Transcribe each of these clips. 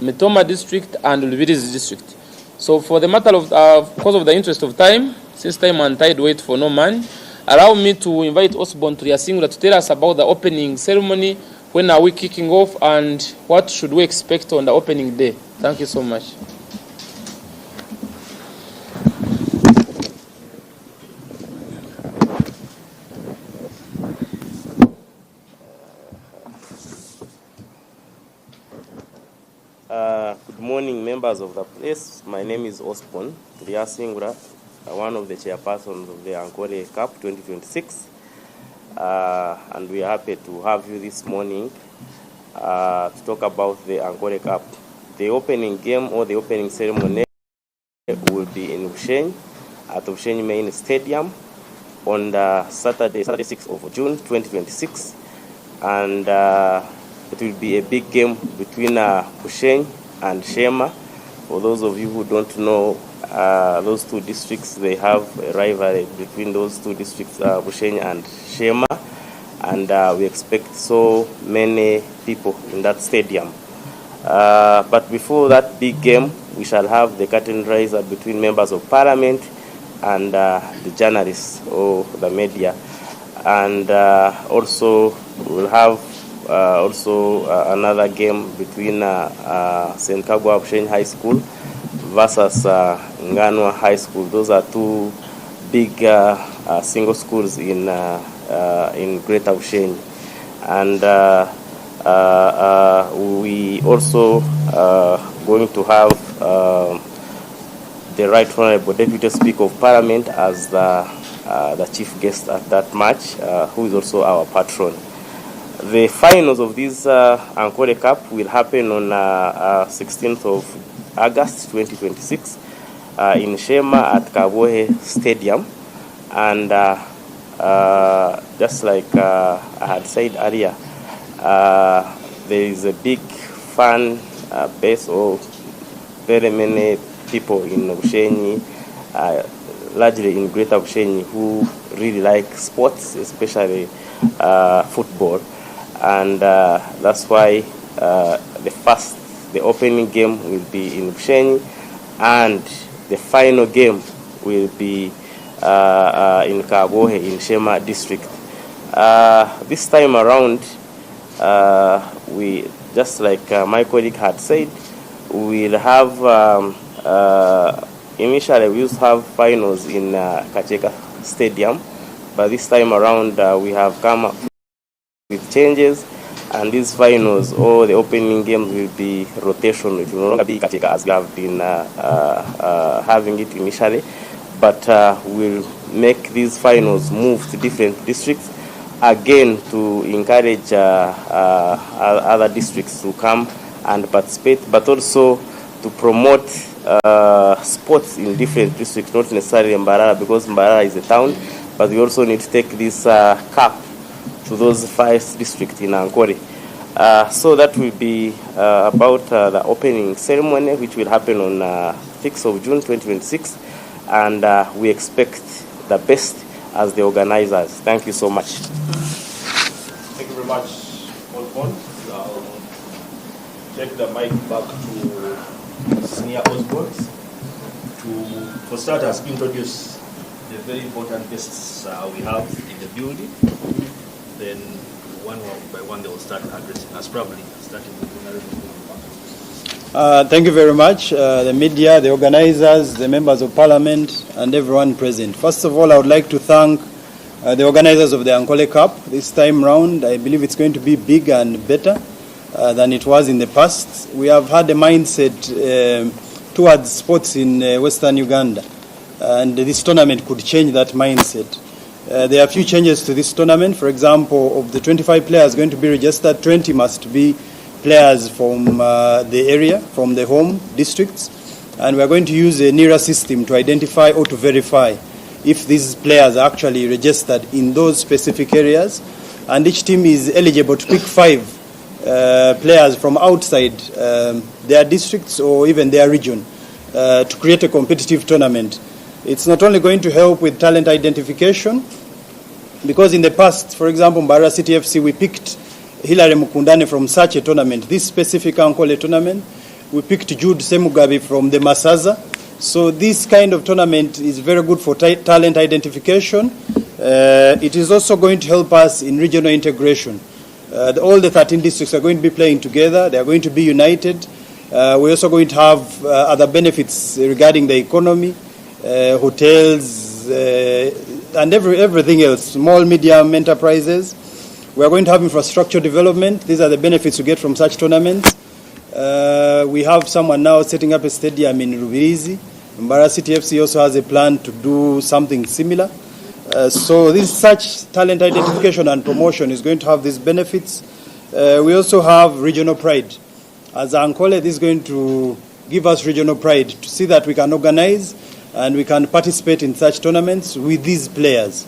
Mitooma district and Lubirizi district. So for the matter of, because of the interest of time, since time and tide wait for no man, allow me to invite Osborne Turyasingura to tell us about the opening ceremony, when are we kicking off and what should we expect on the opening day. Thank you so much. Good morning, members of the press. My name is Osborne Turyasingura, one of the chairpersons of the Ankole Cup 2026. And we are happy to have you this morning to talk about the Ankole Cup. The opening game or the opening ceremony will be in Bushenyi, at Bushenyi Main Stadium on the Saturday, Saturday 6th of June 2026. And it will be a big game between Bushenyi and Sheema. For those of you who don't know, those two districts, they have a rivalry between those two districts, Bushenyi and Sheema. And we expect so many people in that stadium. But before that big game, we shall have the curtain raiser between members of parliament and the journalists or the media. And also we'll have also another game between St. Kagwa Bushenyi High School versus Nganwa High School. Those are two big single schools in Greater Bushenyi. And we also going to have the Right Honorable Deputy Speaker of Parliament as the chief guest at that match, who is also our patron. The finals of this Ankole Cup will happen on 16th of August 2026 in Sheema at Kabwohe Stadium. And just like I had said earlier, there is a big fan base of very many people in Bushenyi, largely in Greater Bushenyi, who really like sports, especially football. And that's why the opening game will be in Bushenyi, and the final game will be in Kabwohe in Sheema district. This time around, we, just like my colleague had said, we will have, initially we used to have finals in Kakyeka Stadium, but this time around we have come up with changes, and these finals or the opening games will be rotation. It will no longer be Kakyeka as we have been having it initially, but we'll make these finals move to different districts, again to encourage other districts to come and participate, but also to promote sports in different districts, not necessarily Mbarara, because Mbarara is a town, but we also need to take this cup to those 5 districts in Ankole. So that will be about the opening ceremony, which will happen on 6th of June 2026, and we expect the best as the organizers. Thank you so much. Thank you very much, Osborne. I'll take the mic back to Senior Osborne to, for starters, introduce the very important guests we have in the building. Then one by one they will start addressing us, probably starting with Honorable. Thank you very much, the media, the organizers, the members of parliament, and everyone present. First of all, I would like to thank the organizers of the Ankole Cup. This time round, I believe it's going to be bigger and better than it was in the past. We have had a mindset towards sports in Western Uganda, and this tournament could change that mindset. There are a few changes to this tournament. For example, of the 25 players going to be registered, 20 must be players from the area, from the home districts, and we are going to use a NIRA system to identify or to verify if these players are actually registered in those specific areas. And each team is eligible to pick 5 players from outside their districts or even their region to create a competitive tournament. It's not only going to help with talent identification, because in the past, for example, Mbarara City FC, we picked Hilary Mukundane from such a tournament, this specific Ankole tournament. We picked Jude Ssemugabi from the Masaza. So this kind of tournament is very good for talent identification. It is also going to help us in regional integration. All the 13 districts are going to be playing together. They are going to be united. We're also going to have other benefits regarding the economy, hotels, and everything else, small, medium enterprises. We are going to have infrastructure development. These are the benefits you get from such tournaments. We have someone now setting up a stadium in Rubirizi. Mbarara City FC also has a plan to do something similar. So this such talent identification and promotion is going to have these benefits. We also have regional pride. As Ankole, this is going to give us regional pride to see that we can organize and we can participate in such tournaments with these players.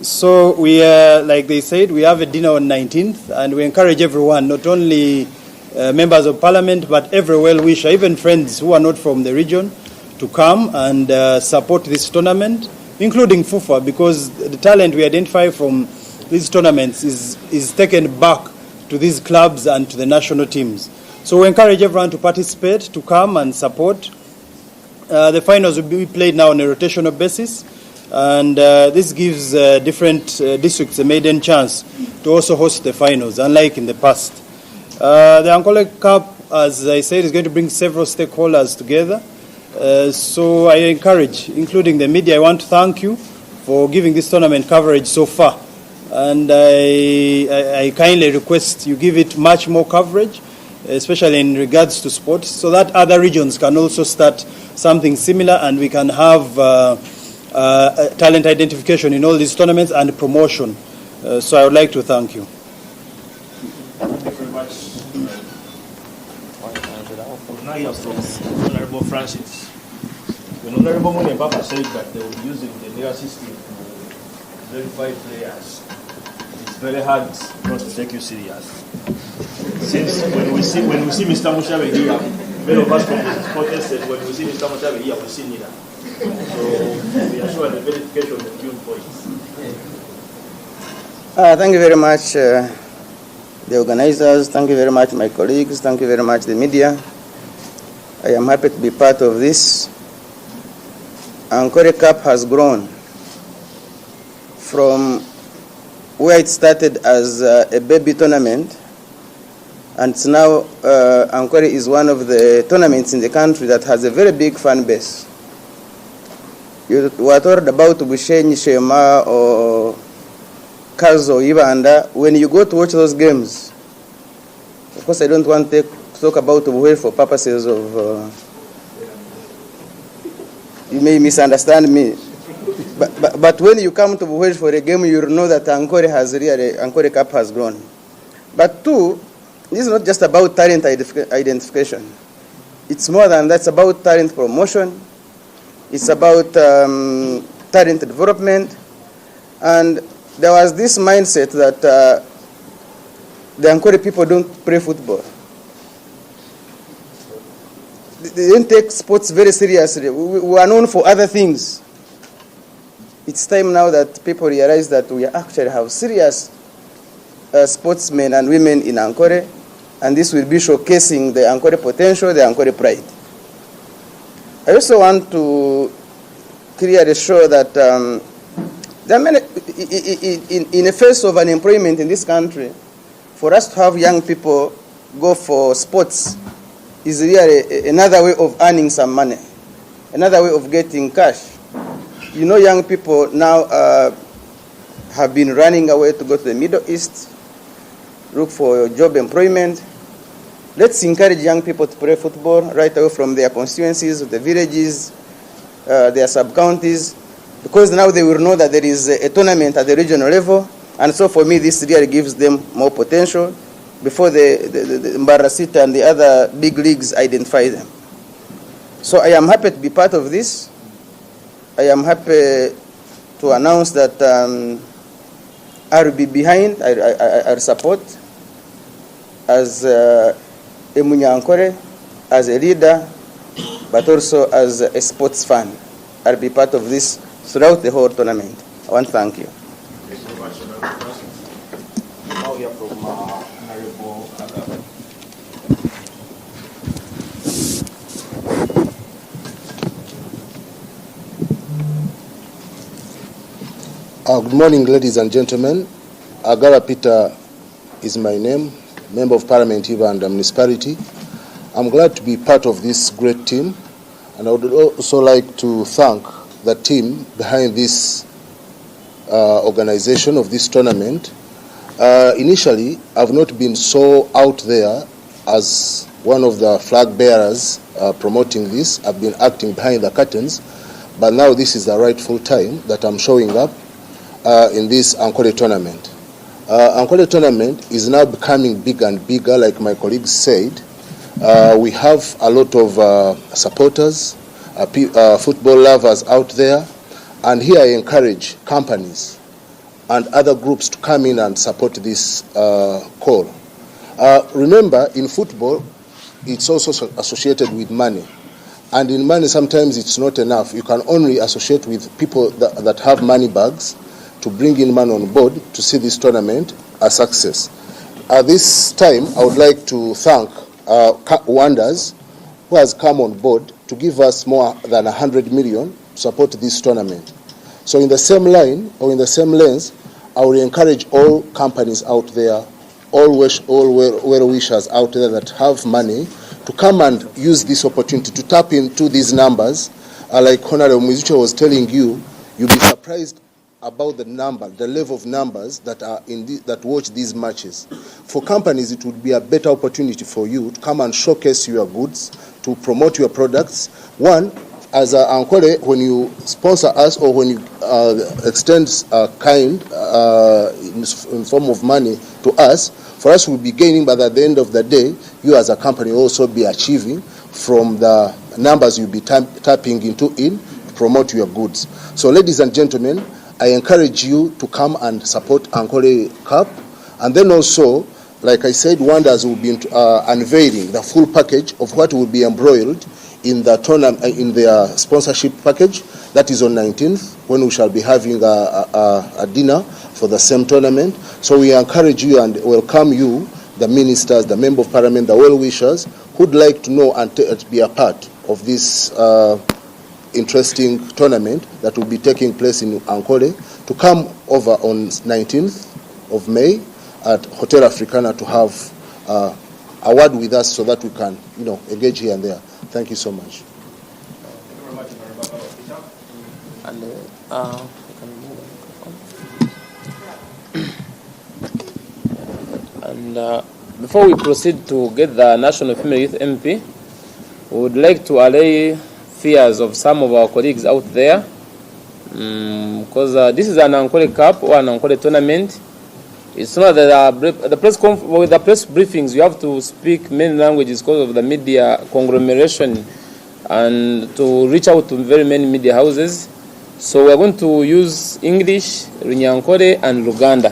So we, like they said, we have a dinner on 19th, and we encourage everyone, not only members of parliament, but every well-wisher, even friends who are not from the region, to come and support this tournament, including FUFA, because the talent we identify from these tournaments is taken back to these clubs and to the national teams. So we encourage everyone to participate, to come and support. The finals will be played now on a rotational basis, and this gives different districts a maiden chance to also host the finals, unlike in the past. The Ankole Cup, as I said, is going to bring several stakeholders together. So I encourage, including the media, I want to thank you for giving this tournament coverage so far. And I kindly request you give it much more coverage, especially in regards to sports, so that other regions can also start something similar and we can have talent identification in all these tournaments and promotion. So I would like to thank you. Thank you very much. We'll now hear from Honorable Francis. When Honorable Munempaka said that they will be using the NIRA system to verify players, it's very hard not to take you serious. Since when we see Mr. Mushabe here, many of us from the sport said when we see Mr. Mushabe here, we see NIRA. So we are sure the verification will tune points. Thank you very much, the organizers. Thank you very much, my colleagues. Thank you very much, the media. I am happy to be part of this. Ankole Cup has grown from where it started as a baby tournament, and it's now Ankole is one of the tournaments in the country that has a very big fan base. You were told about Bushenyi, Sheema, or Kazo, Ibanda. When you go to watch those games, of course, I don't want to talk about Buhweju for purposes of, you may misunderstand me. But when you come to Buhweju for a game, you'll know that Ankole Cup has grown. But two, this is not just about talent identification. It's more than that. It's about talent promotion. It's about talent development. And there was this mindset that the Ankole people don't play football. They didn't take sports very seriously. We are known for other things. It's time now that people realize that we actually have serious sportsmen and women in Ankole, and this will be showcasing the Ankole potential, the Ankole pride. I also want to clearly show that there are many, in the face of unemployment in this country, for us to have young people go for sports is really another way of earning some money, another way of getting cash. Young people now have been running away to go to the Middle East, look for job employment. Let's encourage young people to play football right away from their constituencies, the villages, their sub-counties, because now they will know that there is a tournament at the regional level. And so for me, this really gives them more potential before the Mbarara City and the other big leagues identify them. So I am happy to be part of this. I am happy to announce that I will be behind, I will support as a Munyankore, as a leader, but also as a sports fan. I'll be part of this throughout the whole tournament. I want to thank you. Thank you very much, Honorable Francis. We now hear from Honorable Agaba. Good morning, ladies and gentlemen. Agara Peter is my name, Member of Parliament, Ibanda Municipality. I'm glad to be part of this great team, and I would also like to thank the team behind this organization of this tournament. Initially, I've not been so out there as one of the flag bearers promoting this. I've been acting behind the curtains, but now this is the rightful time that I'm showing up in this Ankole tournament. Ankole tournament is now becoming bigger and bigger, like my colleagues said. We have a lot of supporters, football lovers out there, and here I encourage companies and other groups to come in and support this call. Remember, in football, it's also associated with money. And in money, sometimes it's not enough. You can only associate with people that have money bags to bring in money on board to see this tournament a success. At this time, I would like to thank Wonders, who has come on board to give us more than 100 million to support this tournament. So in the same line or in the same lens, I will encourage all companies out there, all well-wishers out there that have money to come and use this opportunity to tap into these numbers. Like Honorable Mwizuche was telling you, you'll be surprised about the number, the level of numbers that are in the, that watch these matches. For companies, it would be a better opportunity for you to come and showcase your goods, to promote your products. One, as a Ankole, when you sponsor us or when you extend kind in form of money to us, for us we'll be gaining, but at the end of the day, you as a company will also be achieving from the numbers you'll be tapping into in to promote your goods. So ladies and gentlemen, I encourage you to come and support Ankole Cup. And then also, like I said, Wonders will be unveiling the full package of what will be embroiled in the tournament, in their sponsorship package. That is on 19th, when we shall be having a dinner for the same tournament. So we encourage you and welcome you, the ministers, the member of parliament, the well-wishers who'd like to know and to be a part of this interesting tournament that will be taking place in Ankole, to come over on 19th of May at Hotel Africana to have a word with us so that we can engage here and there. Thank you so much. Thank you very much, Honorable Peter. And you can move the microphone. And before we proceed to get the National Female Youth MP, we would like to allay fears of some of our colleagues out there, because this is an Ankole Cup or an Ankole tournament. It's not that with the press briefings you have to speak many languages because of the media conglomeration and to reach out to very many media houses. So we are going to use English, Runyankore, and Luganda.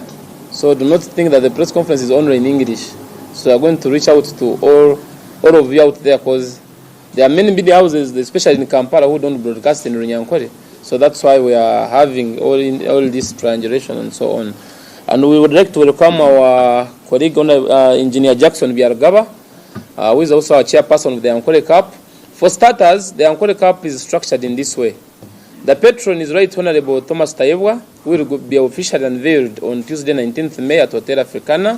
So do not think that the press conference is only in English. So we are going to reach out to all of you out there, because there are many media houses, especially in Kampala, who don't broadcast in Runyankore. So that's why we are having all this triangulation and so on. And we would like to welcome our colleague, Engineer Jackson Byarugaba, who is also our chairperson of the Ankole Cup. For starters, the Ankole Cup is structured in this way. The patron is Right Honorable Thomas Tayebwa, who will be officially unveiled on Tuesday, 19th May at Hotel Africana.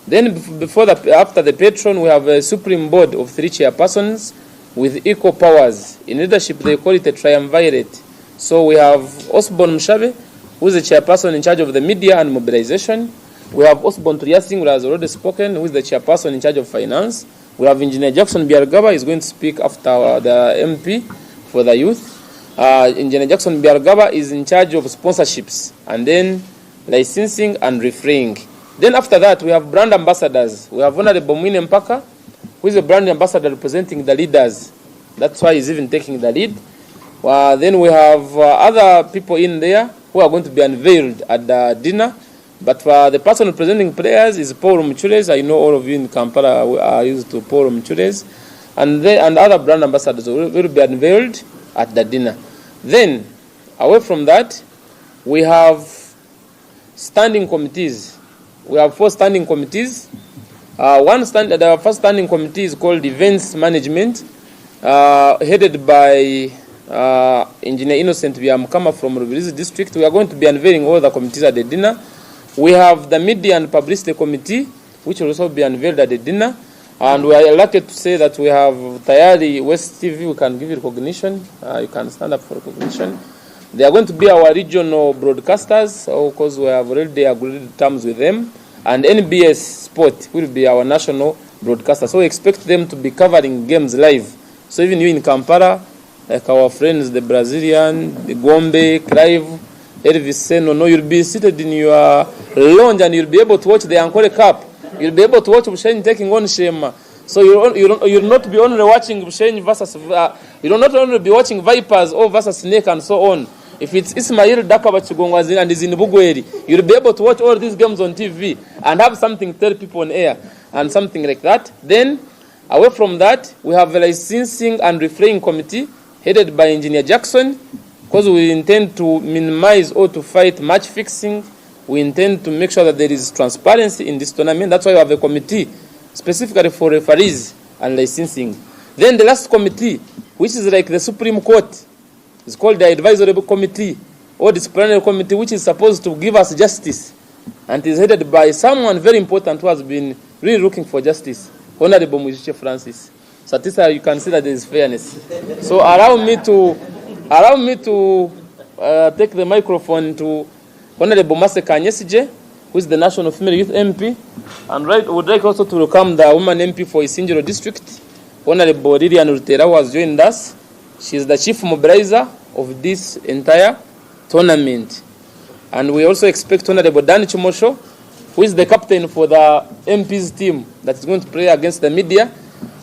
Then after the patron, we have a supreme board of 3 chairpersons with equal powers. In leadership, they call it a triumvirate. So we have Osborne Mushabe, who is the chairperson in charge of the media and mobilization. We have Osborne Turyasingura, who has already spoken, who is the chairperson in charge of finance. We have Engineer Jackson Byarugaba, is going to speak after the MP for the youth. Engineer Jackson Byarugaba is in charge of sponsorships and then licensing and refereeing. Then after that, we have brand ambassadors. We have Honorable Mwine Mpaka, who is a brand ambassador representing the leaders. That's why he's even taking the lead. Then we have other people in there who are going to be unveiled at the dinner. But the person representing players is Paul Muchures. I know all of you in Kampala are used to Paul Muchures. And other brand ambassadors will be unveiled at the dinner. Then, away from that, we have standing committees. We have 4 standing committees. The first standing committee is called Events Management, headed by Engineer Innocent Byamukama from Rubirizi District. We are going to be unveiling all the committees at the dinner. We have the Media and Publicity Committee, which will also be unveiled at the dinner. And we are lucky to say that we have Tayali West TV, we can give you recognition. You can stand up for recognition. They are going to be our regional broadcasters, of course we have already agreed terms with them. And NBS Sport will be our national broadcaster. So we expect them to be covering games live. So even you in Kampala, like our friends, the Brazilian, the Gombe, Clive, Elvis Seno, no, you'll be seated in your lounge and you'll be able to watch the Ankole Cup. You'll be able to watch Bushenyi taking on Shema. So you'll not be only watching Bushenyi versus, you'll not only be watching Vipers or versus Snake and so on. If it's Ismail Dakaba Chigongo and is in Bugweri, you'll be able to watch all these games on TV and have something to tell people on air and something like that. Then, away from that, we have a licensing and refereeing committee headed by Engineer Jackson, because we intend to minimize or to fight match fixing. We intend to make sure that there is transparency in this tournament. That's why we have a committee specifically for referees and licensing. Then the last committee, which is like the Supreme Court, is called the Advisory Committee or Disciplinary Committee, which is supposed to give us justice, and is headed by someone very important who has been really looking for justice, Honorable Mwijukye Francis. So at least you can see that there is fairness. So allow me to take the microphone to Honorable Mercy Kanyesigye, who is the National Female Youth MP, and would like also to welcome the woman MP for Isingiro District, Honorable Lilian Rutera, who has joined us. She is the chief mobilizer of this entire tournament. And we also expect Honorable Dan Chimosho, who is the captain for the MP's team that is going to play against the media.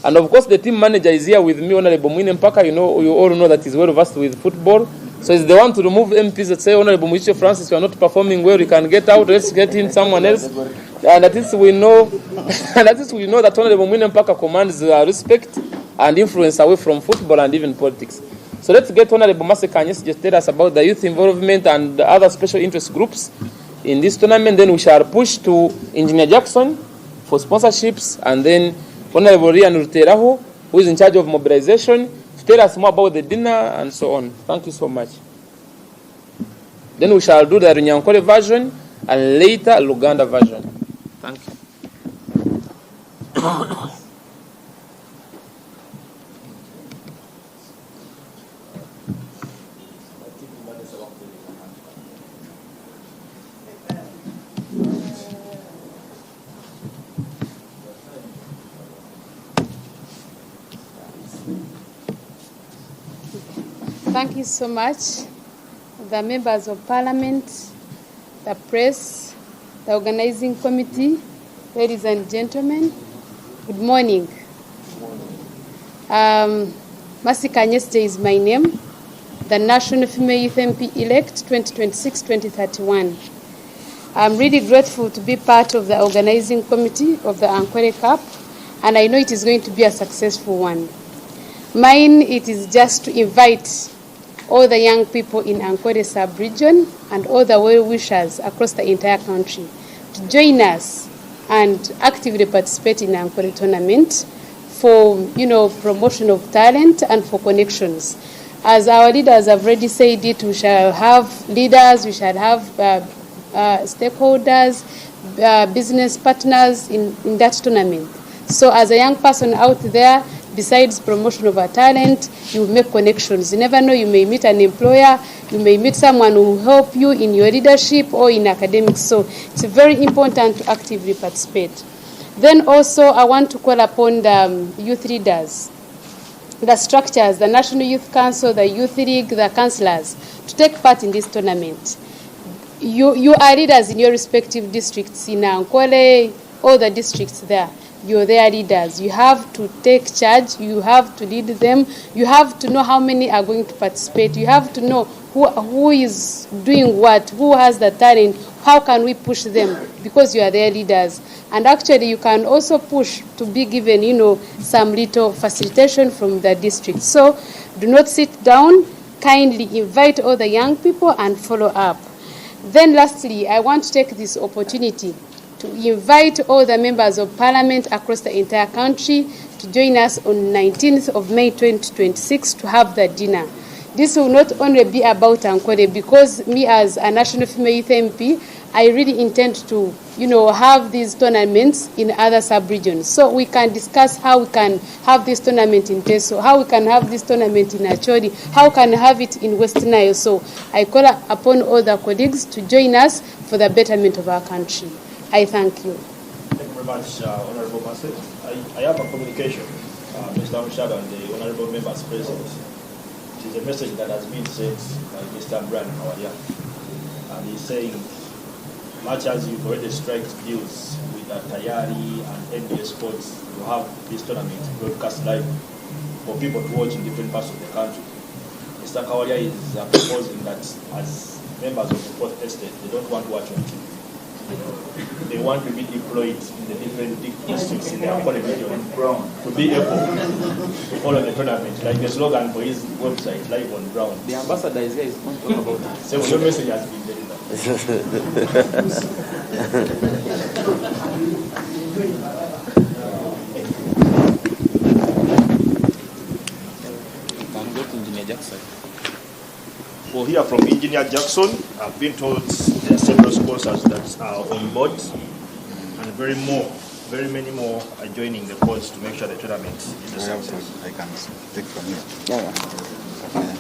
And of course, the team manager is here with me, Honorable Mwine Mpaka. You all know that he's well versed with football. So he's the one to remove MPs that say, Honorable Mwijukye Francis, you are not performing well, you can get out, let's get in someone else. And at least we know that Honorable Mwine Mpaka commands respect and influence away from football and even politics. So let's get Honorable Mercy Kanyesigye just tell us about the youth involvement and the other special interest groups in this tournament. Then we shall push to Engineer Jackson for sponsorships, and then Honorable Rian Ruteraho, who is in charge of mobilization, to tell us more about the dinner and so on. Thank you so much. Then we shall do the Runyankole version and later Luganda version. Thank you. Thank you so much, the members of parliament, the press, the organizing committee, ladies and gentlemen, good morning. Mercy Kanyesigye is my name, the National Female Youth MP elect 2026-2031. I'm really grateful to be part of the organizing committee of the Ankole Cup, and I know it is going to be a successful one. Mine, it is just to invite all the young people in Ankole sub-region and all the well-wishers across the entire country to join us and actively participate in Ankole tournament for promotion of talent and for connections. As our leaders have already said it, we shall have leaders, we shall have stakeholders, business partners in that tournament. So as a young person out there, besides promotion of our talent, you make connections. You never know, you may meet an employer, you may meet someone who will help you in your leadership or in academics. So it's very important to actively participate. Then also I want to call upon the youth leaders, the structures, the National Youth Council, the Youth League, the councillors, to take part in this tournament. You are leaders in your respective districts, in Ankole, all the districts there. You're their leaders. You have to take charge. You have to lead them. You have to know how many are going to participate. You have to know who is doing what, who has the talent, how can we push them, because you are their leaders. And actually, you can also push to be given some little facilitation from the district. So do not sit down. Kindly invite all the young people and follow up. Then lastly, I want to take this opportunity to invite all the members of parliament across the entire country to join us on 19th of May 2026 to have the dinner. This will not only be about Ankole because me as a National Female Youth MP, I really intend to, you know, have these tournaments in other sub-regions. So we can discuss how we can have this tournament in Teso, how we can have this tournament in Acholi, how can have it in West Nile. So I call upon all the colleagues to join us for the betterment of our country. I thank you. Thank you very much, Honorable Mercy. I have a communication, Mr. Mushaba and the honorable members present. It is a message that has been sent by Mr. Brian Kawalya. And he's saying, much as you've already struck deals with Tayari and NBA Sports to have this tournament broadcast live for people to watch in different parts of the country, Mr. Kawalya is proposing that as members of the fourth estate, they don't want to watch on TV. They want to be deployed in the different districts in the Ankole region to be able to follow the tournament. Like the slogan for his website, Live on Ground. The ambassador is here, is going to talk about it. So your message has been delivered. You can go to Engineer Jackson. We'll hear from Engineer Jackson. I've been told there are several sponsors that are on board, and very many more are joining the cause to make sure the tournament is a success. I can take from here. Yeah. Okay.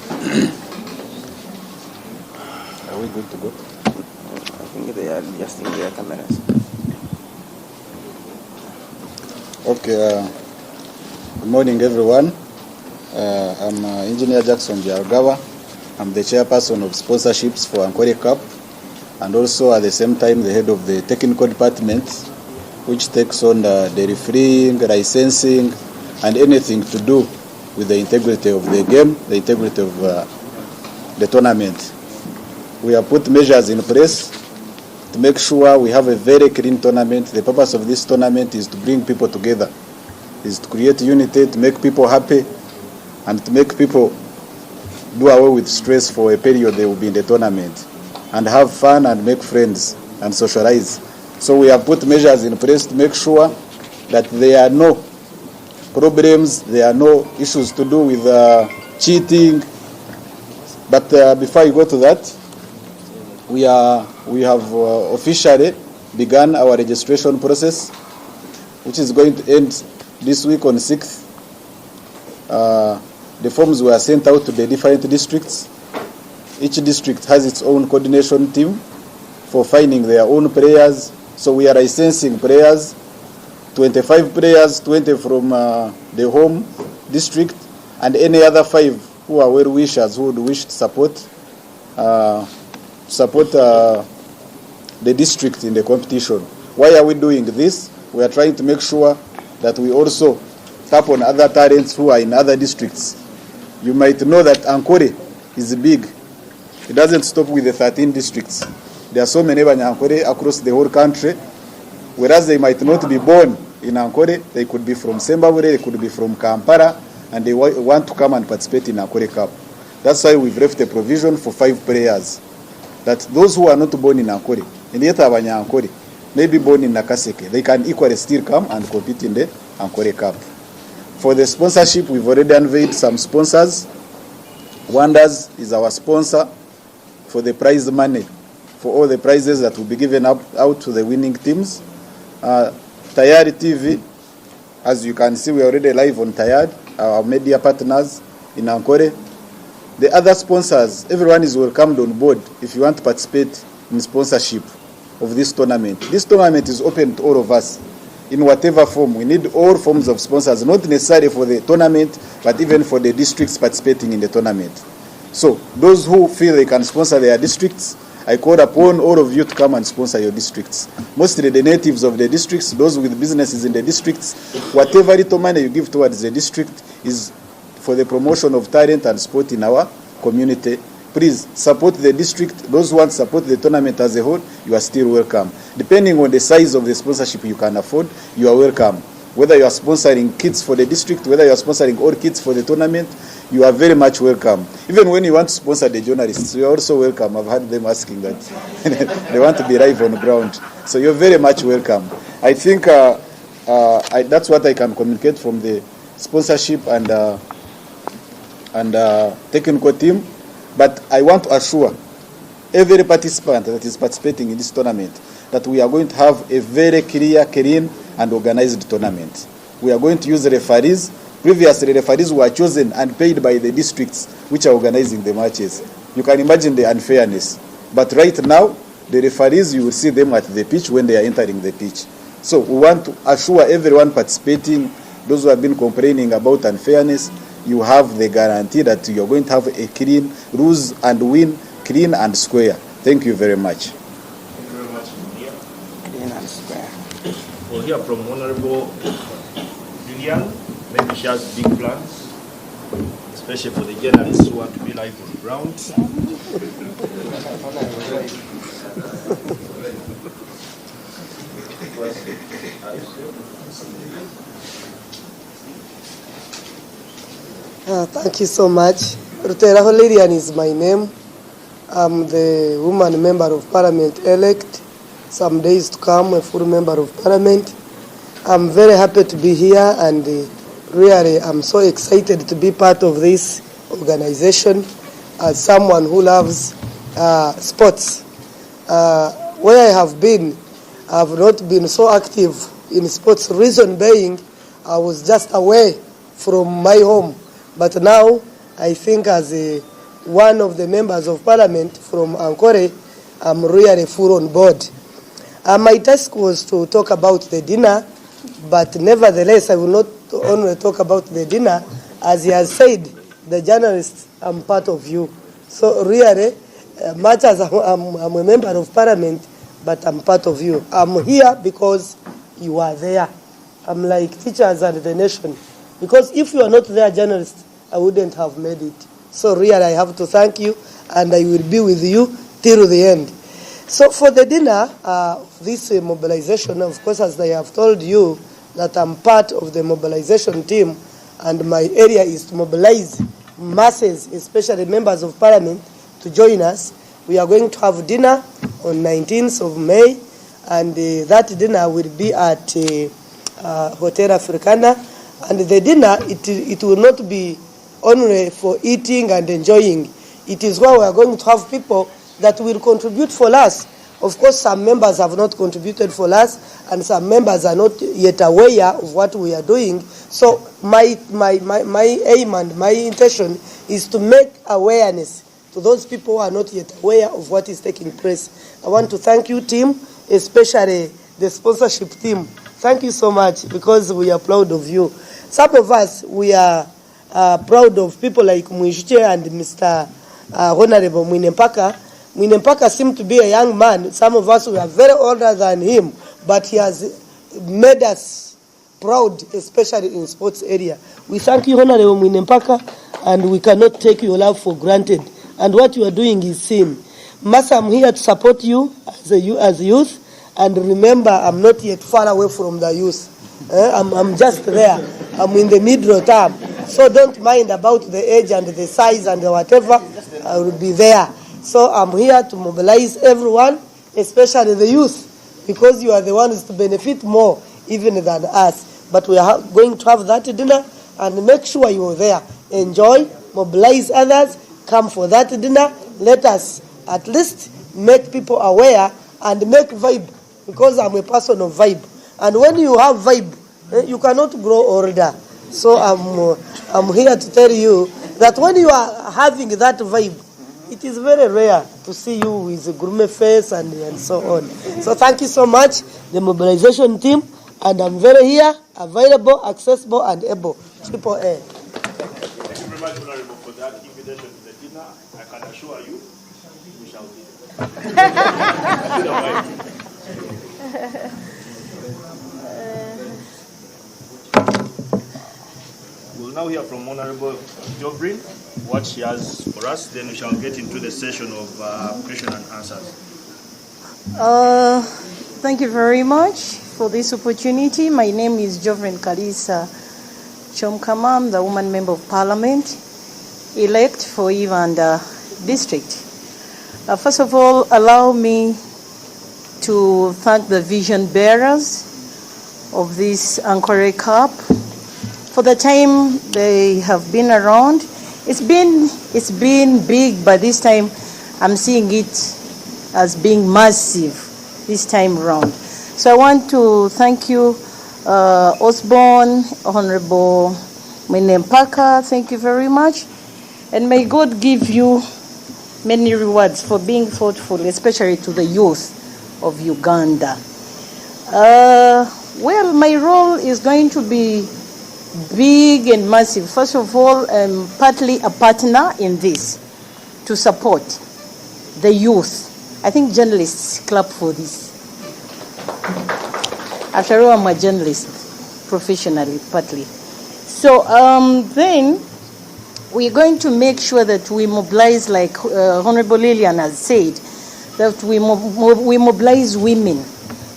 Are we good to go? I think they are adjusting their cameras. Okay. Good morning, everyone. I'm Engineer Jackson Byarugaba. I'm the chairperson of sponsorships for Ankole Cup, and also at the same time the head of the technical department, which takes on the refereeing, licensing, and anything to do with the integrity of the game, the integrity of the tournament. We have put measures in place to make sure we have a very clean tournament. The purpose of this tournament is to bring people together, is to create unity, to make people happy, and to make people do away with stress for a period they will be in the tournament, and have fun and make friends and socialize. So we have put measures in place to make sure that there are no problems, there are no issues to do with cheating. But before I go to that, we have officially begun our registration process, which is going to end this week on 6th. The forms were sent out to the different districts. Each district has its own coordination team for finding their own players. So we are licensing players, 25 players, 20 from the home district, and any other 5 who are well-wishers who would wish to support the district in the competition. Why are we doing this? We are trying to make sure that we also tap on other talents who are in other districts. You might know that Ankole is big. It doesn't stop with the 13 districts. There are so many Banyankole across the whole country. Whereas they might not be born in Ankole, they could be from Sembabule, they could be from Kampala, and they want to come and participate in Ankole Cup. That's why we've left a provision for 5 players. That those who are not born in Ankole, and yet are Banyankole, may be born in Nakaseke, they can equally still come and compete in the Ankole Cup. For the sponsorship, we've already unveiled some sponsors. Wonders is our sponsor for the prize money, for all the prizes that will be given out to the winning teams. Tayari TV, as you can see, we are already live on Tayari, our media partners in Ankole. The other sponsors, everyone is welcomed on board if you want to participate in sponsorship of this tournament. This tournament is open to all of us in whatever form. We need all forms of sponsors, not necessarily for the tournament, but even for the districts participating in the tournament. So those who feel they can sponsor their districts, I call upon all of you to come and sponsor your districts. Mostly the natives of the districts, those with businesses in the districts, whatever little money you give towards the district is for the promotion of talent and sport in our community. Please support the district. Those who want to support the tournament as a whole, you are still welcome. Depending on the size of the sponsorship you can afford, you are welcome. Whether you are sponsoring kids for the district, whether you are sponsoring all kids for the tournament, you are very much welcome. Even when you want to sponsor the journalists, you are also welcome. I've heard them asking that. They want to be live on ground. So you're very much welcome. I think that's what I can communicate from the sponsorship and and technical team but I want to assure every participant that is participating in this tournament that we are going to have a very clear, clean and organized tournament. We are going to use referees. Previously, referees were chosen and paid by the districts which are organizing the matches. You can imagine the unfairness. But right now, the referees, you will see them at the pitch when they are entering the pitch. So we want to assure everyone participating, those who have been complaining about unfairness, you have the guarantee that you are going to have a clean, lose and win, clean and square. Thank you very much. Thank you very much, Engineer. Clean and square. We'll hear from Honorable Lilian. Maybe she has big plans, especially for the journalists who want to be live on ground. Thank you so much. Ruteraho Lilian is my name. I'm the woman member of parliament elect. Some days to come, a full member of parliament. I'm very happy to be here and really I'm so excited to be part of this organization as someone who loves sports. Where I have been, I've not been so active in sports. Reason being, I was just away from my home. But now, I think as one of the members of parliament from Ankore, I'm really full on board. My task was to talk about the dinner, but nevertheless, I will not only talk about the dinner. As he has said, the journalists, I'm part of you. So really, much as I'm a member of parliament, but I'm part of you. I'm here because you are there. I'm like teachers and the nation. Because if you are not there, journalists, I wouldn't have made it. So really, I have to thank you, and I will be with you till the end. So for the dinner, this mobilization, of course, as I have told you, that I'm part of the mobilization team, and my area is to mobilize masses, especially members of parliament, to join us. We are going to have dinner on 19th of May, and that dinner will be at Hotel Africana. And the dinner, it will not be only for eating and enjoying. It is where we are going to have people that will contribute for us. Of course, some members have not contributed for us, and some members are not yet aware of what we are doing. So my aim and my intention is to make awareness to those people who are not yet aware of what is taking place. I want to thank you, team, especially the sponsorship team. Thank you so much, because we are proud of you. Some of us, we are proud of people like Mwijche and Mr. Honorable Mwine Mpaka. Mwine Mpaka seemed to be a young man. Some of us, we are very older than him, but he has made us proud, especially in sports area. We thank you, Honorable Mwine Mpaka, and we cannot take your love for granted. And what you are doing is seen. Masa, I'm here to support you as youth. And remember, I'm not yet far away from the youth. I'm just there. I'm in the middle term. So don't mind about the age and the size and the whatever. I will be there. So I'm here to mobilize everyone, especially the youth, because you are the ones to benefit more even than us. But we are going to have that dinner, and make sure you are there. Enjoy, mobilize others, come for that dinner. Let us at least make people aware and make vibe, because I'm a person of vibe. And when you have vibe, you cannot grow older. So I'm here to tell you that when you are having that vibe, it is very rare to see you with a gloomy face and so on. So thank you so much, the mobilization team, and I'm very here, available, accessible, and able. Triple A. Thank you very much, Honorable, for that invitation to the dinner. I can assure you, we shall be there. We'll now hear from Honorable Jovrin, what she has for us. Then we shall get into the session of question and answers. Thank you very much for this opportunity. My name is Jovrin Kalisa Kyomukama. I'm the woman member of parliament elect for Ibanda district. First of all, allow me to thank the vision bearers of this Ankole Cup for the time they have been around. It's been, it's been big but this time I'm seeing it as being massive this time round. So I want to thank you, Osborne, Honorable Mwine Mpaka, thank you very much. And may God give you many rewards for being thoughtful, especially to the youth of Uganda. Well, my role is going to be big and massive. First of all, I'm partly a partner in this to support the youth. I think journalists clap for this. After all, I'm a journalist professionally, partly. So then we're going to make sure that we mobilize, like Honorable Lillian has said, that we mobilize women,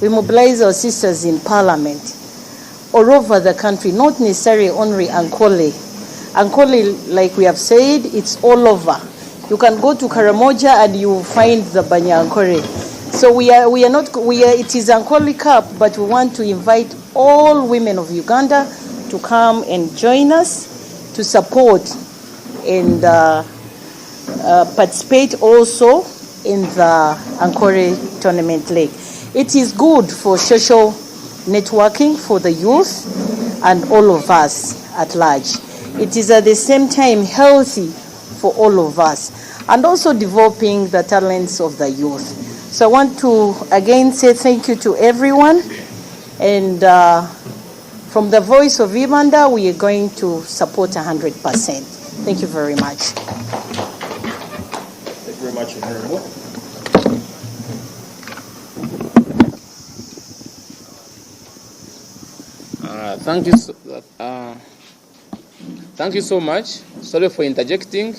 we mobilize our sisters in parliament all over the country, not necessarily only Ankole. Ankole, like we have said, it's all over. You can go to Karamoja and you find the Banyankore. So we are not, we are, it is Ankole Cup, but we want to invite all women of Uganda to come and join us to support and participate also in the Ankole Tournament League. It is good for social networking for the youth and all of us at large. It is at the same time healthy for all of us and also developing the talents of the youth. So I want to again say thank you to everyone, and from the voice of Ibanda, we are going to support 100%. Thank you very much. Thank you very much, Honorable. Thank you. So, thank you so much. Sorry for interjecting,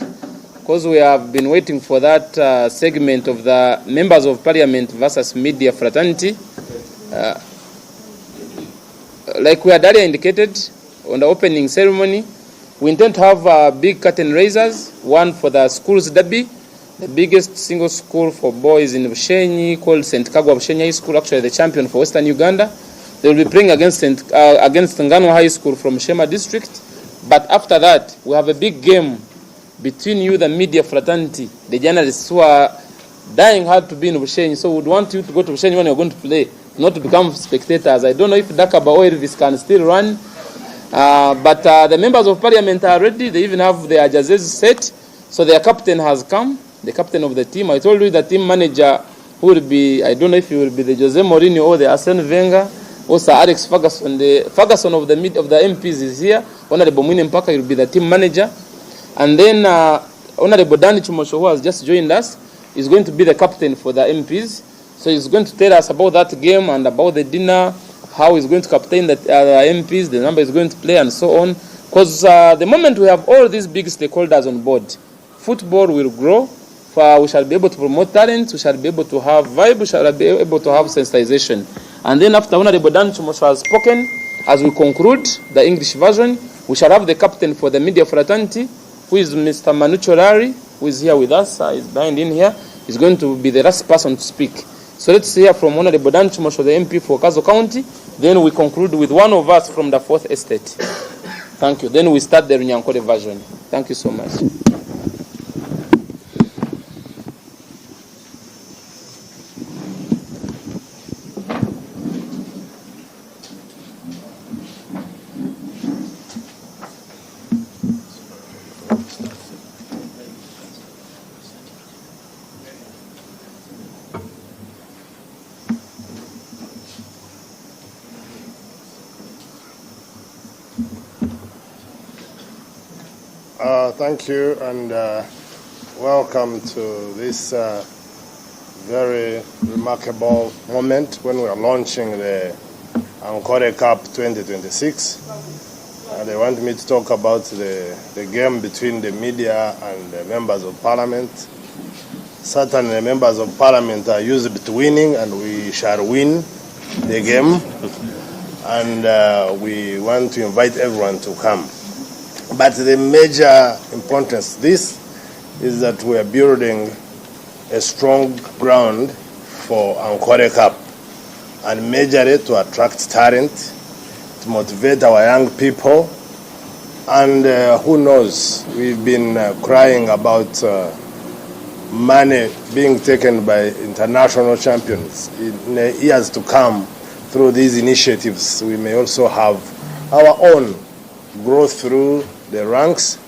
because we have been waiting for that segment of the members of parliament versus media fraternity. Like we had earlier indicated on the opening ceremony, we intend to have big curtain raisers, one for the schools derby, the biggest single school for boys in Bushenyi called St. Kagwa Bushenyi High School, actually the champion for Western Uganda. They will be playing against Ngano High School from Shema District. But after that, we have a big game between you, the media fraternity, the journalists who are dying hard to be in Bushenyi. So we would want you to go to Bushenyi when you're going to play, not to become spectators. I don't know if Dakaba or Elvis can still run. But the members of parliament are ready. They even have their jerseys set. So their captain has come, the captain of the team. I told you the team manager who will be, I don't know if he will be the Jose Mourinho or the Arsene Wenger or Sir Alex Ferguson. The Ferguson of the MPs is here. Honorable Mwine Mpaka will be the team manager. And then Honorable Danny Chimosho, who has just joined us, is going to be the captain for the MPs. So he's going to tell us about that game and about the dinner, how he's going to captain the MPs, the number he's going to play, and so on. Because the moment we have all these big stakeholders on board, football will grow. For we shall be able to promote talent, we shall be able to have vibe, we shall be able to have sensitization. And then after Honorable Dan Chimosho has spoken, as we conclude the English version, we shall have the captain for the media fraternity, who is Mr. Manucho Lari, who is here with us, he's behind in here. He's going to be the last person to speak. So let's hear from Honorable Dan Chimosho, the MP for Kazo County. Then we conclude with one of us from the Fourth Estate. Thank you. Then we start the Runyankore version. Thank you so much. Thank you, and welcome to this very remarkable moment when we are launching the Ankole Cup 2026. They want me to talk about the game between the media and the members of parliament. Certainly, the members of parliament are used to winning, and we shall win the game. And we want to invite everyone to come. But the major importance this is that we are building a strong ground for Ankole Cup, and majorly to attract talent, to motivate our young people, And who knows, we've been crying about money being taken by international champions. In the years to come, through these initiatives, we may also have our own growth through the ranks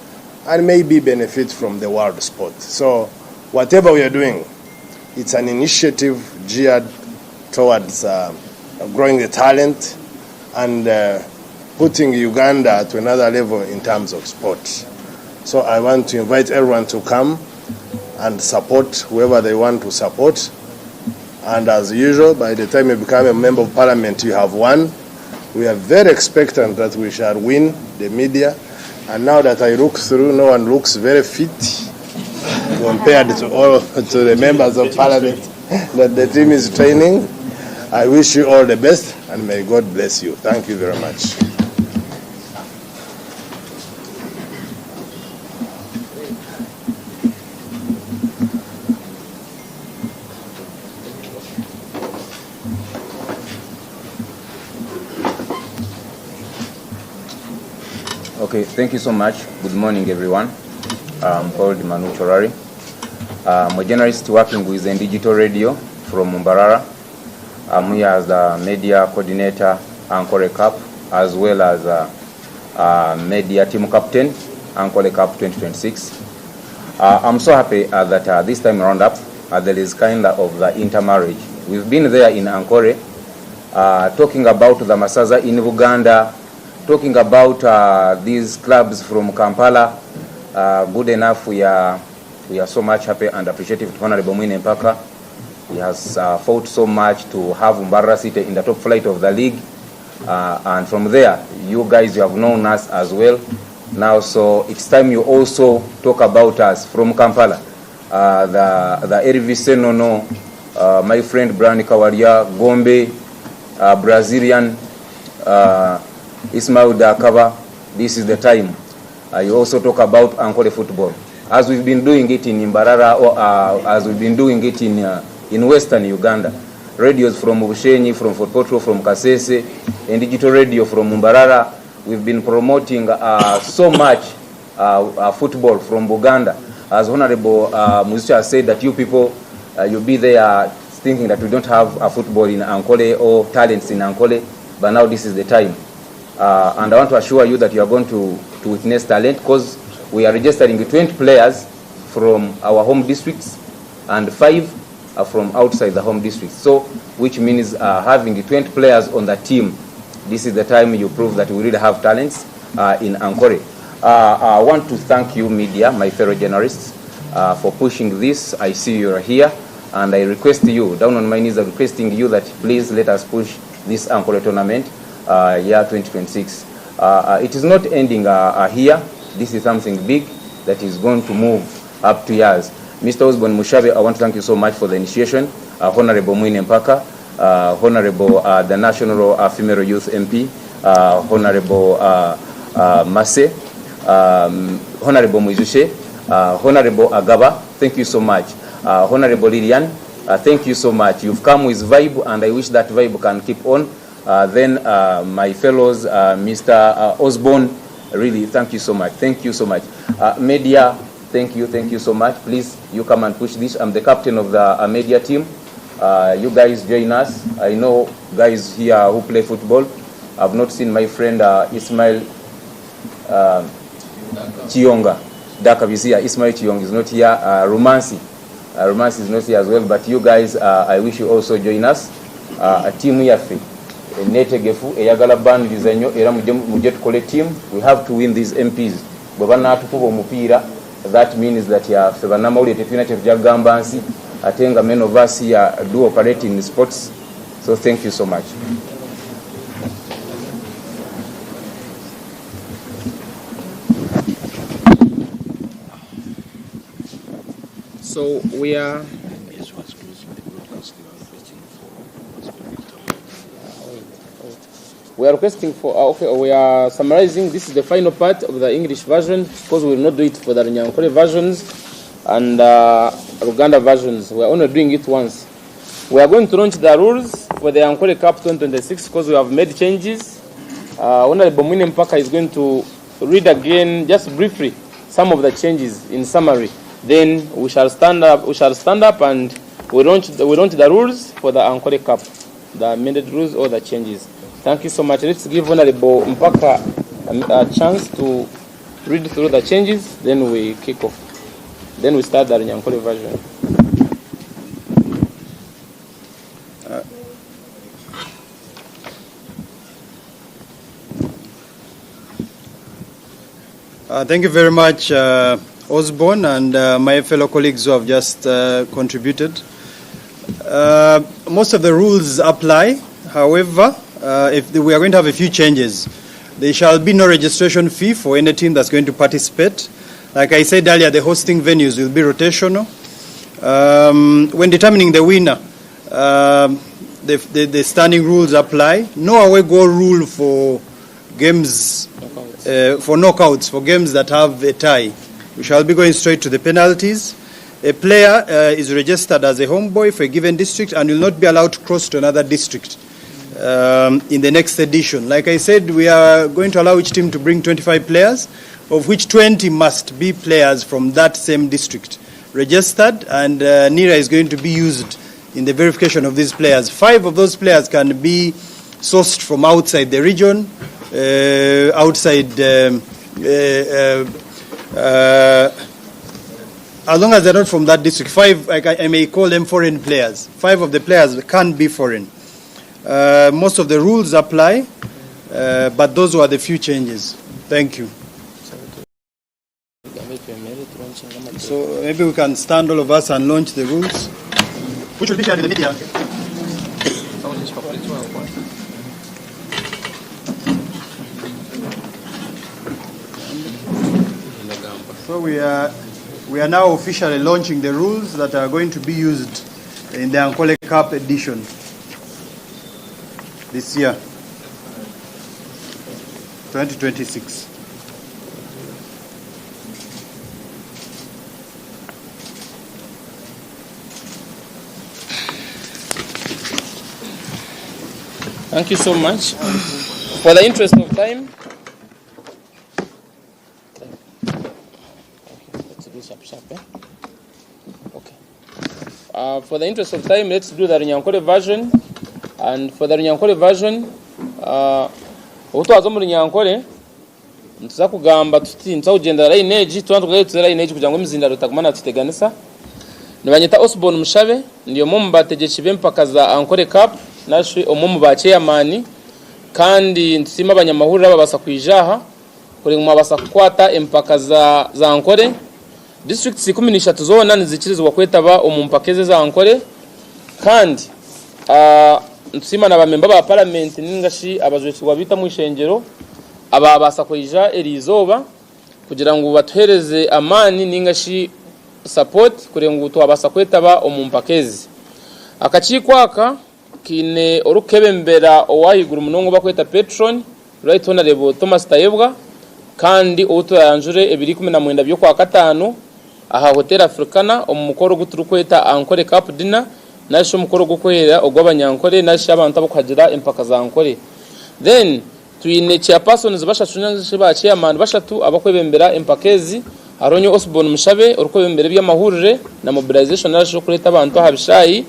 and maybe benefit from the world sport. So whatever we are doing, it's an initiative geared towards growing the talent and putting Uganda to another level in terms of sport. So I want to invite everyone to come and support whoever they want to support. And as usual, by the time you become a member of parliament, you have won. We are very expectant that we shall win the media. And now that I look through, no one looks very fit compared to all to the members of parliament that the team is training. I wish you all the best and may God bless you. Thank you very much. Okay, thank you so much. Good morning, everyone. I'm called Manu Chorari. I'm a journalist working with Digital Radio from Mbarara. I'm here as the media coordinator, Ankole Cup, as well as a media team captain, Ankole Cup 2026. I'm so happy that this time round up, there is kind of the intermarriage. We've been there in Ankole, talking about the Masaza in Uganda, talking about these clubs from Kampala. Good enough, we are so much happy and appreciative to Honorable Mwine Mpaka. He has fought so much to have Mbarara City in the top flight of the league. And from there, you guys, you have known us as well. Now, so it's time you also talk about us from Kampala. The Elvis Senono, my friend Brian Kawaria, Gombe, Brazilian, Ismail Dakaba, this is the time. You also talk about Ankole football. As we've been doing it in Mbarara, or as we've been doing it in Western Uganda. Radios from Bushenyi, from Fort Portal, from Kasese, and digital radio from Mbarara. We've been promoting so much football from Buganda. As Honorable Mwizuche has said that you people, you'll be there thinking that we don't have a football in Ankole or talents in Ankole, but now this is the time. And I want to assure you that you are going to witness talent because we are registering 20 players from our home districts and 5 are from outside the home districts. So, which means having 20 players on the team, this is the time you prove that we really have talents in Ankole. I want to thank you, media, my fellow journalists, for pushing this. I see you are here, and I request you, down on my knees, I'm requesting you that please let us push this Ankole tournament, year 2026. It is not ending here. This is something big that is going to move up to years. Mr. Osborne Mushabe, I want to thank you so much for the initiation. Honorable Mwine Mpaka, Honorable the National Female Youth MP, Honorable Mase, Honorable Mwizuche, Honorable Agaba, thank you so much. Honorable Lilian, thank you so much. You've come with vibe, and I wish that vibe can keep on. Then my fellows, Mr. Osborne, really, thank you so much. Thank you so much. Media, thank you so much. Please, you come and push this. I'm the captain of the media team. You guys join us. I know guys here who play football. I've not seen my friend Ismail Chiyonga. Daka is here. Ismail Chiyonga is not here. Romansi. Romansi is not here as well. But you guys, I wish you also join us. Team yaffe neetegefu eyagala baniriza nnyo era mujje tukole team. We have to win these MPs. Bwe banaatukuba omupiira, that means that ffe bannamawulire tetulina kye tujja kugamba nsi, ate nga many of us here do operate in sports. So thank you so much. So we are Yes, was closing the broadcast. They were requesting for We are requesting for, okay, we are summarizing. This is the final part of the English version because we will not do it for the Runyankole versions and Luganda versions. We are only doing it once. We are going to launch the rules for the Ankole Cup 2026 because we have made changes. Honorable Mwine Mpaka is going to read again just briefly some of the changes in summary then we shall stand up, we shall stand up and we launch, we launch the rules for the Ankole Cup, the amended rules or the changes. Thank you so much. Let's give Honorable Mpaka a chance to read through the changes, then we kick off. Then we start the Runyankole version. Thank you very much, Osborne, and my fellow colleagues who have just contributed. Most of the rules apply. However, if we are going to have a few changes, there shall be no registration fee for any team that's going to participate. Like I said earlier, the hosting venues will be rotational. When determining the winner, the standing rules apply. No away goal rule for games, for knockouts, for games that have a tie. We shall be going straight to the penalties. A player is registered as a homeboy for a given district and will not be allowed to cross to another district in the next edition. Like I said, we are going to allow each team to bring 25 players, of which 20 must be players from that same district registered, and NIRA is going to be used in the verification of these players. 5 of those players can be sourced from outside the region, outside, as long as they're not from that district. 5, I may call them foreign players. 5 of the players can be foreign. Most of the rules apply, but those were the few changes. Thank you. So maybe we can stand, all of us, and launch the rules, which will be shared in the media. So we are now officially launching the rules that are going to be used in the Ankole Cup edition this year, 2026. Thank you so much. For the interest of time, let's do sharp, sharp, eh? Okay. For the interest of time, let's do the Runyankole version. And for the Runyankole version, obu twaza omu Runyankole, nituza kugamba tuti, nituza kugyendera line egi, tuba nitugaye tuze line egi kugira ngu emizindaro etaguma natuteganisa. Nibanyeta Osborne Mushabe, ndi omwe omu bategyeki b'empaka za Ankole Cup, nashwe omwe omu ba chairman, kandi nitusiima abanyamahurire ababaasa kwija aha kureba ngu mwabaasa kukwata empaka za Ankole. Districts 13 zoona nizikirizibwa kwetaba omu mpaka ezi eza Ankole, kandi nitusiima na bamemba ba paramenti ninga shi abajwekyerwa baitu omu ishengyero ababaasa kwija eri izooba kugira ngu batuheereze amaani ninga shi support kureba ngu twabaasa kwetaba omu mpaka ezi. Akakiiko aka kaine orikukebembera ow'ahaiguru munonga ou barikweta Patron, Right Honourable Thomas Tayebwa, kandi ou turayanjure ebiro 19 by'Okwakataano aha Hotel Africana omu mukoro ogu turikweta Ankole Cup Dinner nari shi omukoro gw'okwera ogw'Abanyankore nari shi abantu abarikuhagira empaka za Ankole. Then twine chairpersons bashatu nari shi ba chairman bashatu abarikwebembera empaka ezi. Hariho nyowe Osborne Mushabe orikwebembera eby'amahurire na mobilization nari shi okureeta abantu aha bishaayi,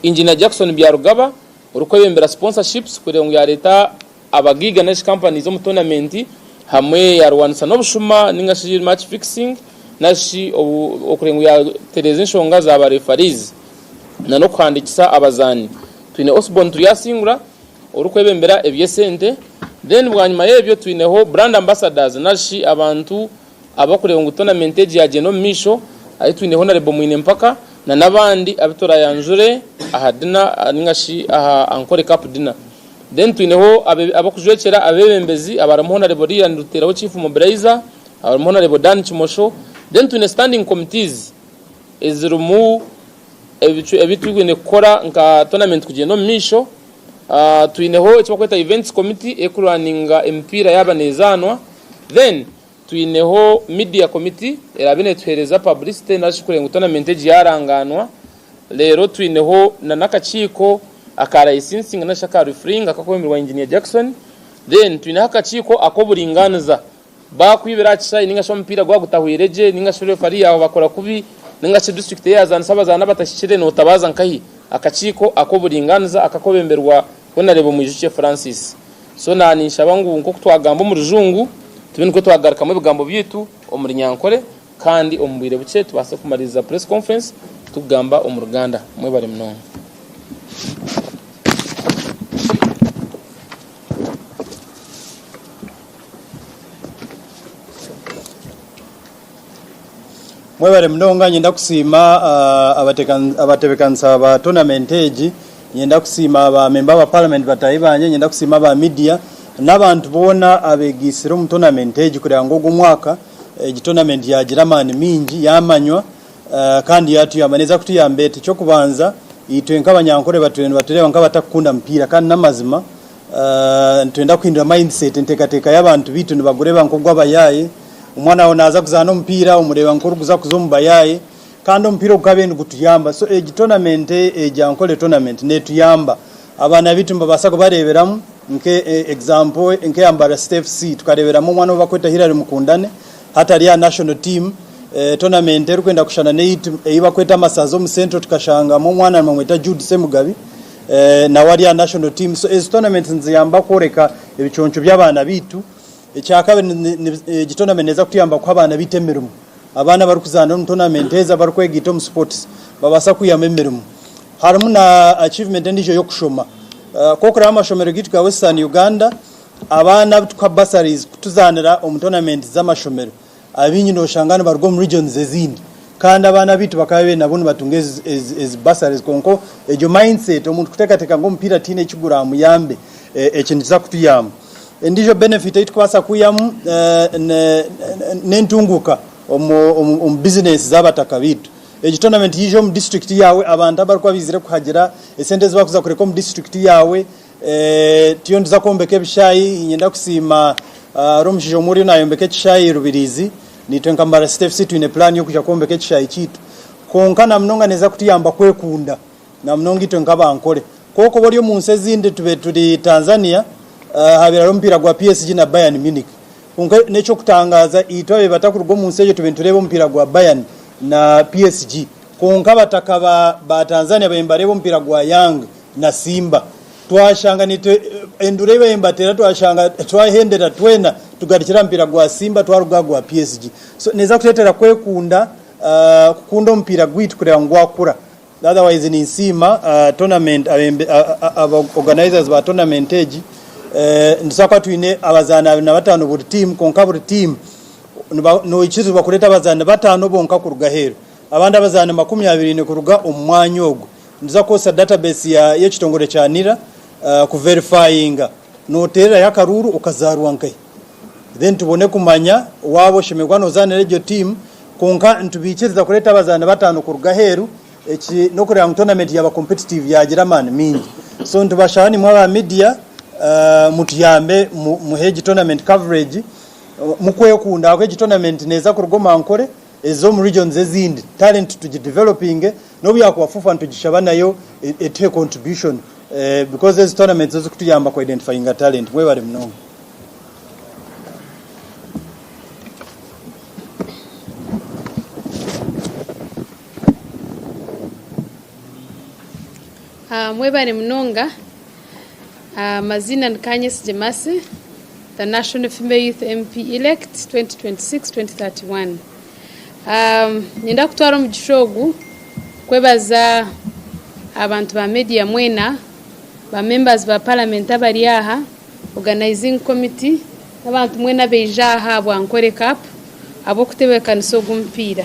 Engineer Jackson Byarugaba orikwebembera sponsorships kureeba ngu yareeta abagaiga nari shi companies omu tournament hamwe yarwanisa n'obushuma ninga shi match fixing nari shi okureeba ngu yatereeza enshonga za ba referees na n'okuhandiikisa abazaani. Twine Osborne Turyasingura orikwebembera eby'esente. Then bwanyima y'ebyo twineho brand ambassadors nari shi abantu abarikureeba ngu tournament egi yagyenda omu maisho. Ahi twineho Honourable Mwine Mpaka na n'abandi abu turayanjure aha dinner ninga shi aha Ankole Cup dinner. Then twineho abarikujwekyera abeebembezi abarimu Honourable Lilian Ruteraho Chief Mobilizer, abarimu Honourable Dan Kimosho. Then twine standing committees ezirimu ebi twine kukora nka tournament kugyenda omu maisho. Twineho eki barikweta events committee erikurwaninga emipiira yaaba neezaanwa. Then twineho media committee eraabe neetuheereza publicity nari shi kureeba ngu tournament egi yaarangaanwa. Reero twineho na n'akakiiko aka licensing nari shi aka refereeing akarikwebemerwa Engineer Jackson. Then twineho akakiiko ak'oburingaaniza. Baakwibira aha kishaayi nainga shi omupiira gwaba gutahweire gye nainga shi referee yaawe bakora kubi nainga shi disiturikiti ei yaazaanisa abazaani abatahikire nootabaaza nkahi? Akakiiko ak'oburingaaniza akakwebemberwa Honarebo Mwijukye Francis. So naaninshaba ngu nk'oku twagamba omu Rujungu tube nikwo twagarukamu ebigambo byaitu omu Runyankore kandi omu bwire bukye tubaase kumariiriza press conference turikugamba omu Ruganda. Mwebare munonga. Mwebare munonga nyenda kusiima abatebekanisa ba tournament egi, nyenda kusiima ba memba ba parliament bataahi bangye, nyenda kusiima aba media n'abantu boona abegaitsire omu tournament egi kureba ngu ogu omwaka egi tournament yagira amaani maingi yamanywa kandi yatuyamba. Neeza kutuyamba eta? Eky'okubanza itwe nk'abanyankore batwire nibatureeba nk'abatakukunda mupiira kandi n'amazima Nitwenda kuhindura mindset, enteekateeka y'abantu baitu nibagureeba nk'ogw'abayaaye. Omwana waawe naaza kuzaana omupiira omureeba nk'orikuza kuza omu bayaaye kandi omupiira ogu gukabaire nigutuyamba. So egi tournament egi Ankole tournament neetuyamba. Abaana baitu nibabaasa kubareeberamu nke example nk'eya Mbarara City FC tukareeberamu omwana ou barikweta Hillary Mukundane hati ari aha national team. Tournament erikwenda kushushana n'eyaitu ei barikweta Amasaza omu Central tukashangamu omwana nibamweta Jude Ssemugabi. Nawe ari aha national team so ezi tournaments niziyamba kworeka ebiconco by'abaana baitu. Ekyakabiri egi tournament neeza kutuyamba kuha abaana baitu emirimo. Abaana abarikuzaana omu tournament ezi abarikwegaita omu sports babaasa kwihamu emirimo. Harimu na achievement endiijo ey'okushoma. Ku okureba amashomero gaitu ga Western Uganda, abaana abu turikuha bursaries kutuzaanira omu tournament z'amashomero Abaingi noshanga nibaruga omu regions ezindi kandi abaana baitu bakaba babaire nabo nibatunga ezi bursaries kwonka egyo mindset omuntu kuteekateeka ngu omupiira tihaine eki guramuyambe eki nikiza kutuyamba. Endiijo benefit ei turikubaasa kwihamu n'entunguuka omu bizinesi z'abataka baitu. Egi tournament yaija omu district yaawe abantu abarikuba baizire kuhagira esente ezi barikuza kureka omu district yaawe Turiyo nituza kwombeka ebishaayi, niinyenda kusiima hariho omushaija omwe oriyo naayombeka ekishaayi Rubirizi, naitwe nka Mbarara City FC twine pulaani y'okwija kwombeka ekishaayi kyaitu. Kwonka na munonga neeza kutuyamba kwekunda na munonga itwe nk'Abankore. Ku orikuba ori omu nsi ezindi tube turi Tanzania, haabaire hariho omupiira gwa PSG na Bayern Munich. Kwonka n'eky'okutangaaza itwe ababaire batakuruga omu nsi egyo tube nitureeba omupiira gwa Bayern na PSG. Kwonka abataka ba Tanzania babaire nibareeba omupiira gwa Yanga na Simba. Twashanga nitwe enduru ei baimbateera twashanga twahendera twena tugarukire aha mupiira gwa Simba twaruga aha gwa PSG. So neeza kutureetera kwekunda, kukunda omupiira gwaitu kureeba ngu gwakura. Otherwise ninsiima tournament aba organizers ba tournament egi. Nitubaasa kuba twine abazaani 25 buri tiimu kwonka buri tiimu noikirizibwa kureeta abazaani bataano bonka kuruga aheeru. Abandi abazaani 24 kuruga omu mwanya ogwo. Nituza kukozesa database ya y'ekitongore kya NIRA ku verifyinga noteererayo akaruuru okazaarwa nkahi then tubone kumanya waaba oshemereire kuba nozaanira egyo tiimu kwonka nitubaikiriza kureeta abazaani bataano kuruga aheeru eki n'okureeba ngu tournament yaaba competitive yaagira amaani maingi so nitubashaba naimwe aba media mutuyambe muhe egi tournament coverage mukwekunda ahabw'okuba egi tournament neeza kuruga omu Ankole Ez'omu regions ezindi talent tugi developinge n'obu yakuba fufa nitugishaba nayo etuhe contribution because ezi tournaments nizo zikutuyamba ku identifyinga talent. Mwebare munonga. Mwebare munonga. Amaziina ni Kanyesigye Mercy, the National Female Youth MP Elect 2026-2031. Niinyenda kutwara omugisha ogu kwebaza abantu ba media mwena, ba members ba parliament abari aha, organizing committee n'abantu mwena abaija aha ahabwa Ankole Cup ahabw'okutebeekanisa ogu omupiira.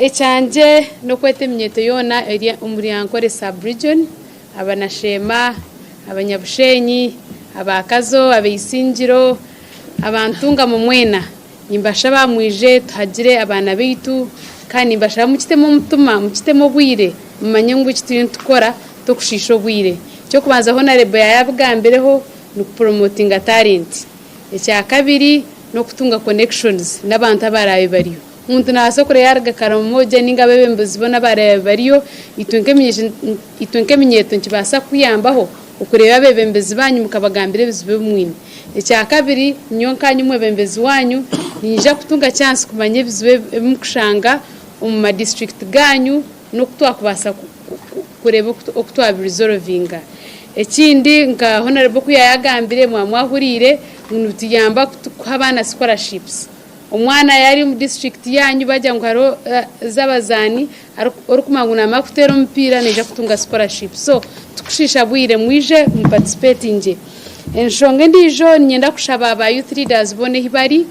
Ekyangye n'okweta eminyeeto yoona eri omuri Ankole sub-region Abanasheema, Abanyabusheenyi, Abaakazo, Abaisingiro, Abantungamo mwena, nimbashaba mwije tuhagire abaana baitu kandi nimbashaba mukitemu omutima, mukitemu obwire mumanye ngu eki turiyo nitukora t'okushiisha obwire. Eky'okubanza Honarebo yaabigambireho ni kupromotinga talent. Ekyakabiri n'okutunga connections n'abantu abaraabe bariyo. Omuntu naabaasa kureba yaaruga Karamoja nainga abeebembezi boona abaraabe bariyo, itwe nk'eminyeeto nikibaasa kukuyambaho. Okureeba abeebembezi baanyu mukabagambira ebizibu ebi mwine. Ekyakabiri, nyowe nkaanye omwebembezi waanyu, niinyija kutunga chance kumanya ebizibu ebi murikushanga omu ma district gaanyu n'oku twakubaasa kureeba oku twabirizorovinga. Ekindi, nka Honourable oku yaayagambire, mwaba mwahuriire ngu nituyamba kuha abaana scholarships. Omwana yaaba ari omu disiturikiti yaanyu baagira ngu hariho z'abazaani orikumanya ngu naamara kuteera omupiira naija kutunga sikorashipu. So tikushiisha bwire mwije mupatisipeetingye. Enshonga endiijo niinyenda kushaba ba youth leaders boona ahi bari,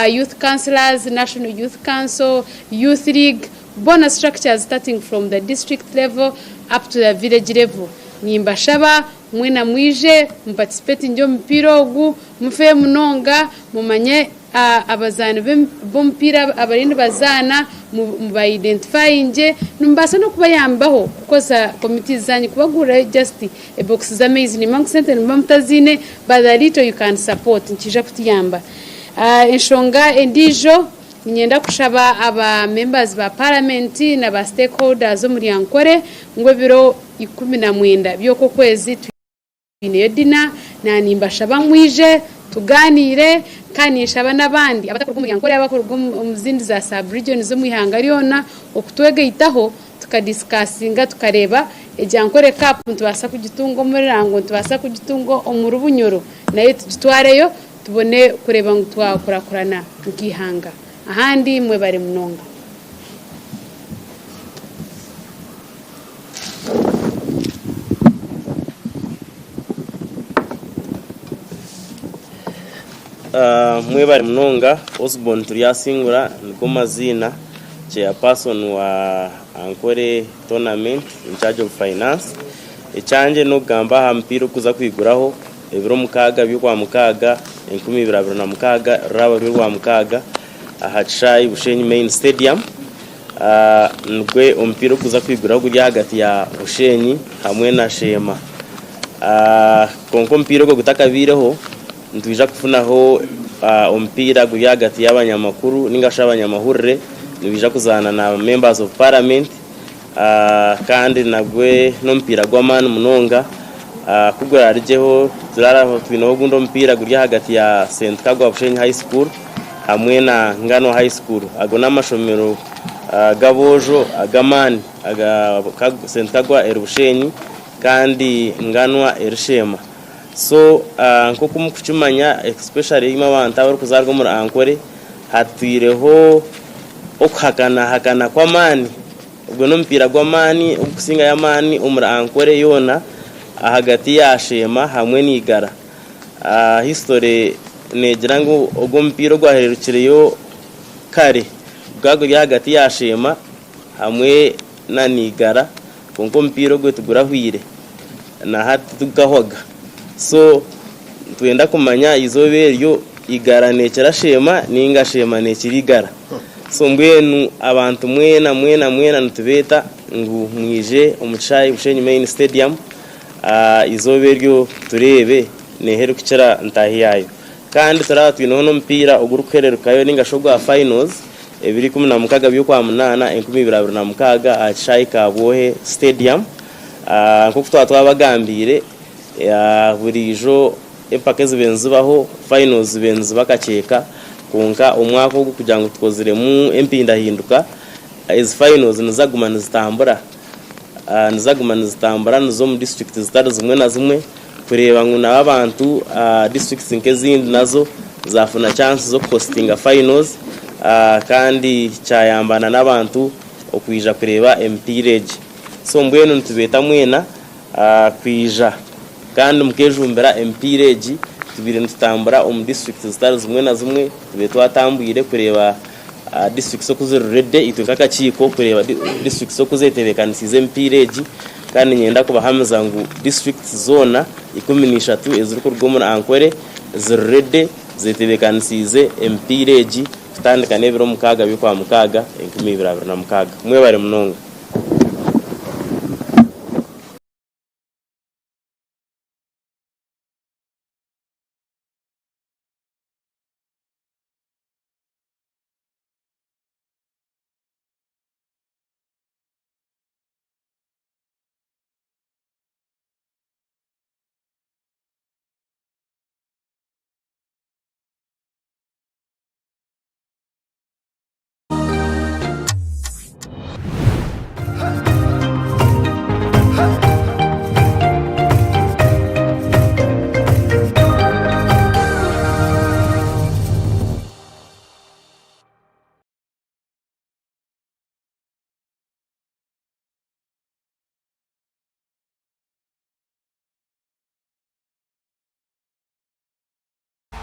youth councillors, National Youth Council, Youth League, boona structures starting from the district level up to the village level, nimbashaba mwena mwije mupatisipeetingye omu mupiira ogu, mufeyo munonga mumanye Abazaani b'omupiira abariyo nibazaana mubayidentifayingye. Nimubaasa n'okubayambaho kukozesa committees zaanyu kubagurirayo just ebokisi z'amaizi. Nimanya ngu sente nimuba mutaziine but the little you can support nikiija kutuyamba. Enshonga endiijo niinyenda kushaba aba members ba parliament na ba stakeholders omuri Ankole ngu ebiro 19 by'okw'okwezi Twineyo dina, na nimbashaba mwije tugaaniire kandi ninshaba n'abandi abatakuruga omuri Ankole abakuruga omu zindi za sub regions omu ihanga ryona okutwegaitaho tukadisikasinga tukareeba egi Ankole cup nitubaasa kugitunga omuri Rango, nitubaasa kugitunga omuri Bunyoro nayo tugitwareyo tubone kureeba ngu twakurakurana nk'eihanga. Ahandi mwebare munonga. Mwebare munonga Osborn Turyasingura nigo maziina chairperson wa Ankole tournament in charge of finance. Ekyangye n'okugamba aha mupiira ogurikuza kwiguraho ebiro mukaaga by'okwamukaaga 2026 ruraba ruri orwamukaaga aha kishaayi Bushenyi main stadium. Nigwe omupiira ogurikuza kwiguraho guri ahagati ya Bushenyi hamwe na Sheema. Kwonka omupiira ogwo gutakabaireho, nitwija kufunaho omupiira guri ahagati y'abanyamakuru ninga shi abanyamahurire nibaija kuzaana na members of parliament kandi nagwe n'omupiira gw'amaani munonga. Ku gurarugyeho turaba twineho ogundi omupiira guri ahagati ya St Kagwa Bushenyi High School hamwe na Nganwa High School. Ago n'amashomero g'aboojo ag'amaani aga St Kagwa eri Bushenyi kandi Nganwa eri Sheema. So nk'oku murikukimanya especially imwe abantu abarikuzaarwa omuri Ankole, hatwireho okuhakanahakana kw'amaani. Ogwo n'omupiira gw'amaani ogurikusingayo amaani omuri Ankole yoona ahagati ya Sheema hamwe na Igara. History negira ngu ogu omupiira ogwahererukireyo kare gukaba guri ahagati ya Sheema hamwe na Igara kwonka omupiira ogwo tigurahwire nahati tigukahwaga. So nitwenda kumanya eizooba eryo Igara nekira Sheema ninga Sheema nekira Igara. So mbwenu abantu mwena mwena mwena nitubeeta ngu mwije omu kishaayi Bushenyi Main Stadium Eizooba eryo tureebe neeha erikukira ntaahi yaayo. Kandi turaaba twineho n'omupiira ogurikuhererukayo nainga shi ogwa finals ebiro 16 by'Okwamunaana 2026 aha kishaayi Kabwohe Stadium. Nk'oku twaba twabagambiire, buriijo empaka ezibaire nizibaho, finals zibaire niziba kakyeka, kwonka omwaka ogu kugira ngu tukoziremu empindahinduka, ezi finals nizaguma nizitambura. Nizaguma nizitambura niza omu disiturikiti zitari zimwe na zimwe kureeba ngu nabo abantu disiturikiti nk'ezindi nazo zaafuna chansi z'okuhositinga finals kandi kyayamba na n'abantu okwija kureeba emipiira egi. So mbwenu nitubeeta mwena kwija kandi mukejumbira emipiira egi. Tubaire nitutambura omu disiturikiti zitari zimwe na zimwe, tubaire twatambwire kureeba Districts oku ziri ready itwe nk'akakiiko kureeba districts oku zetebeekanisiize emipiira egi kandi niinyenda kubahamiza ngu districts zoona 13 ezirikuruga omuri Ankole ziri ready zetebeekanisiize emipiira egi kutandika n'ebiro mukaaga by'okwamukaaga 2026. Mwebare munonga.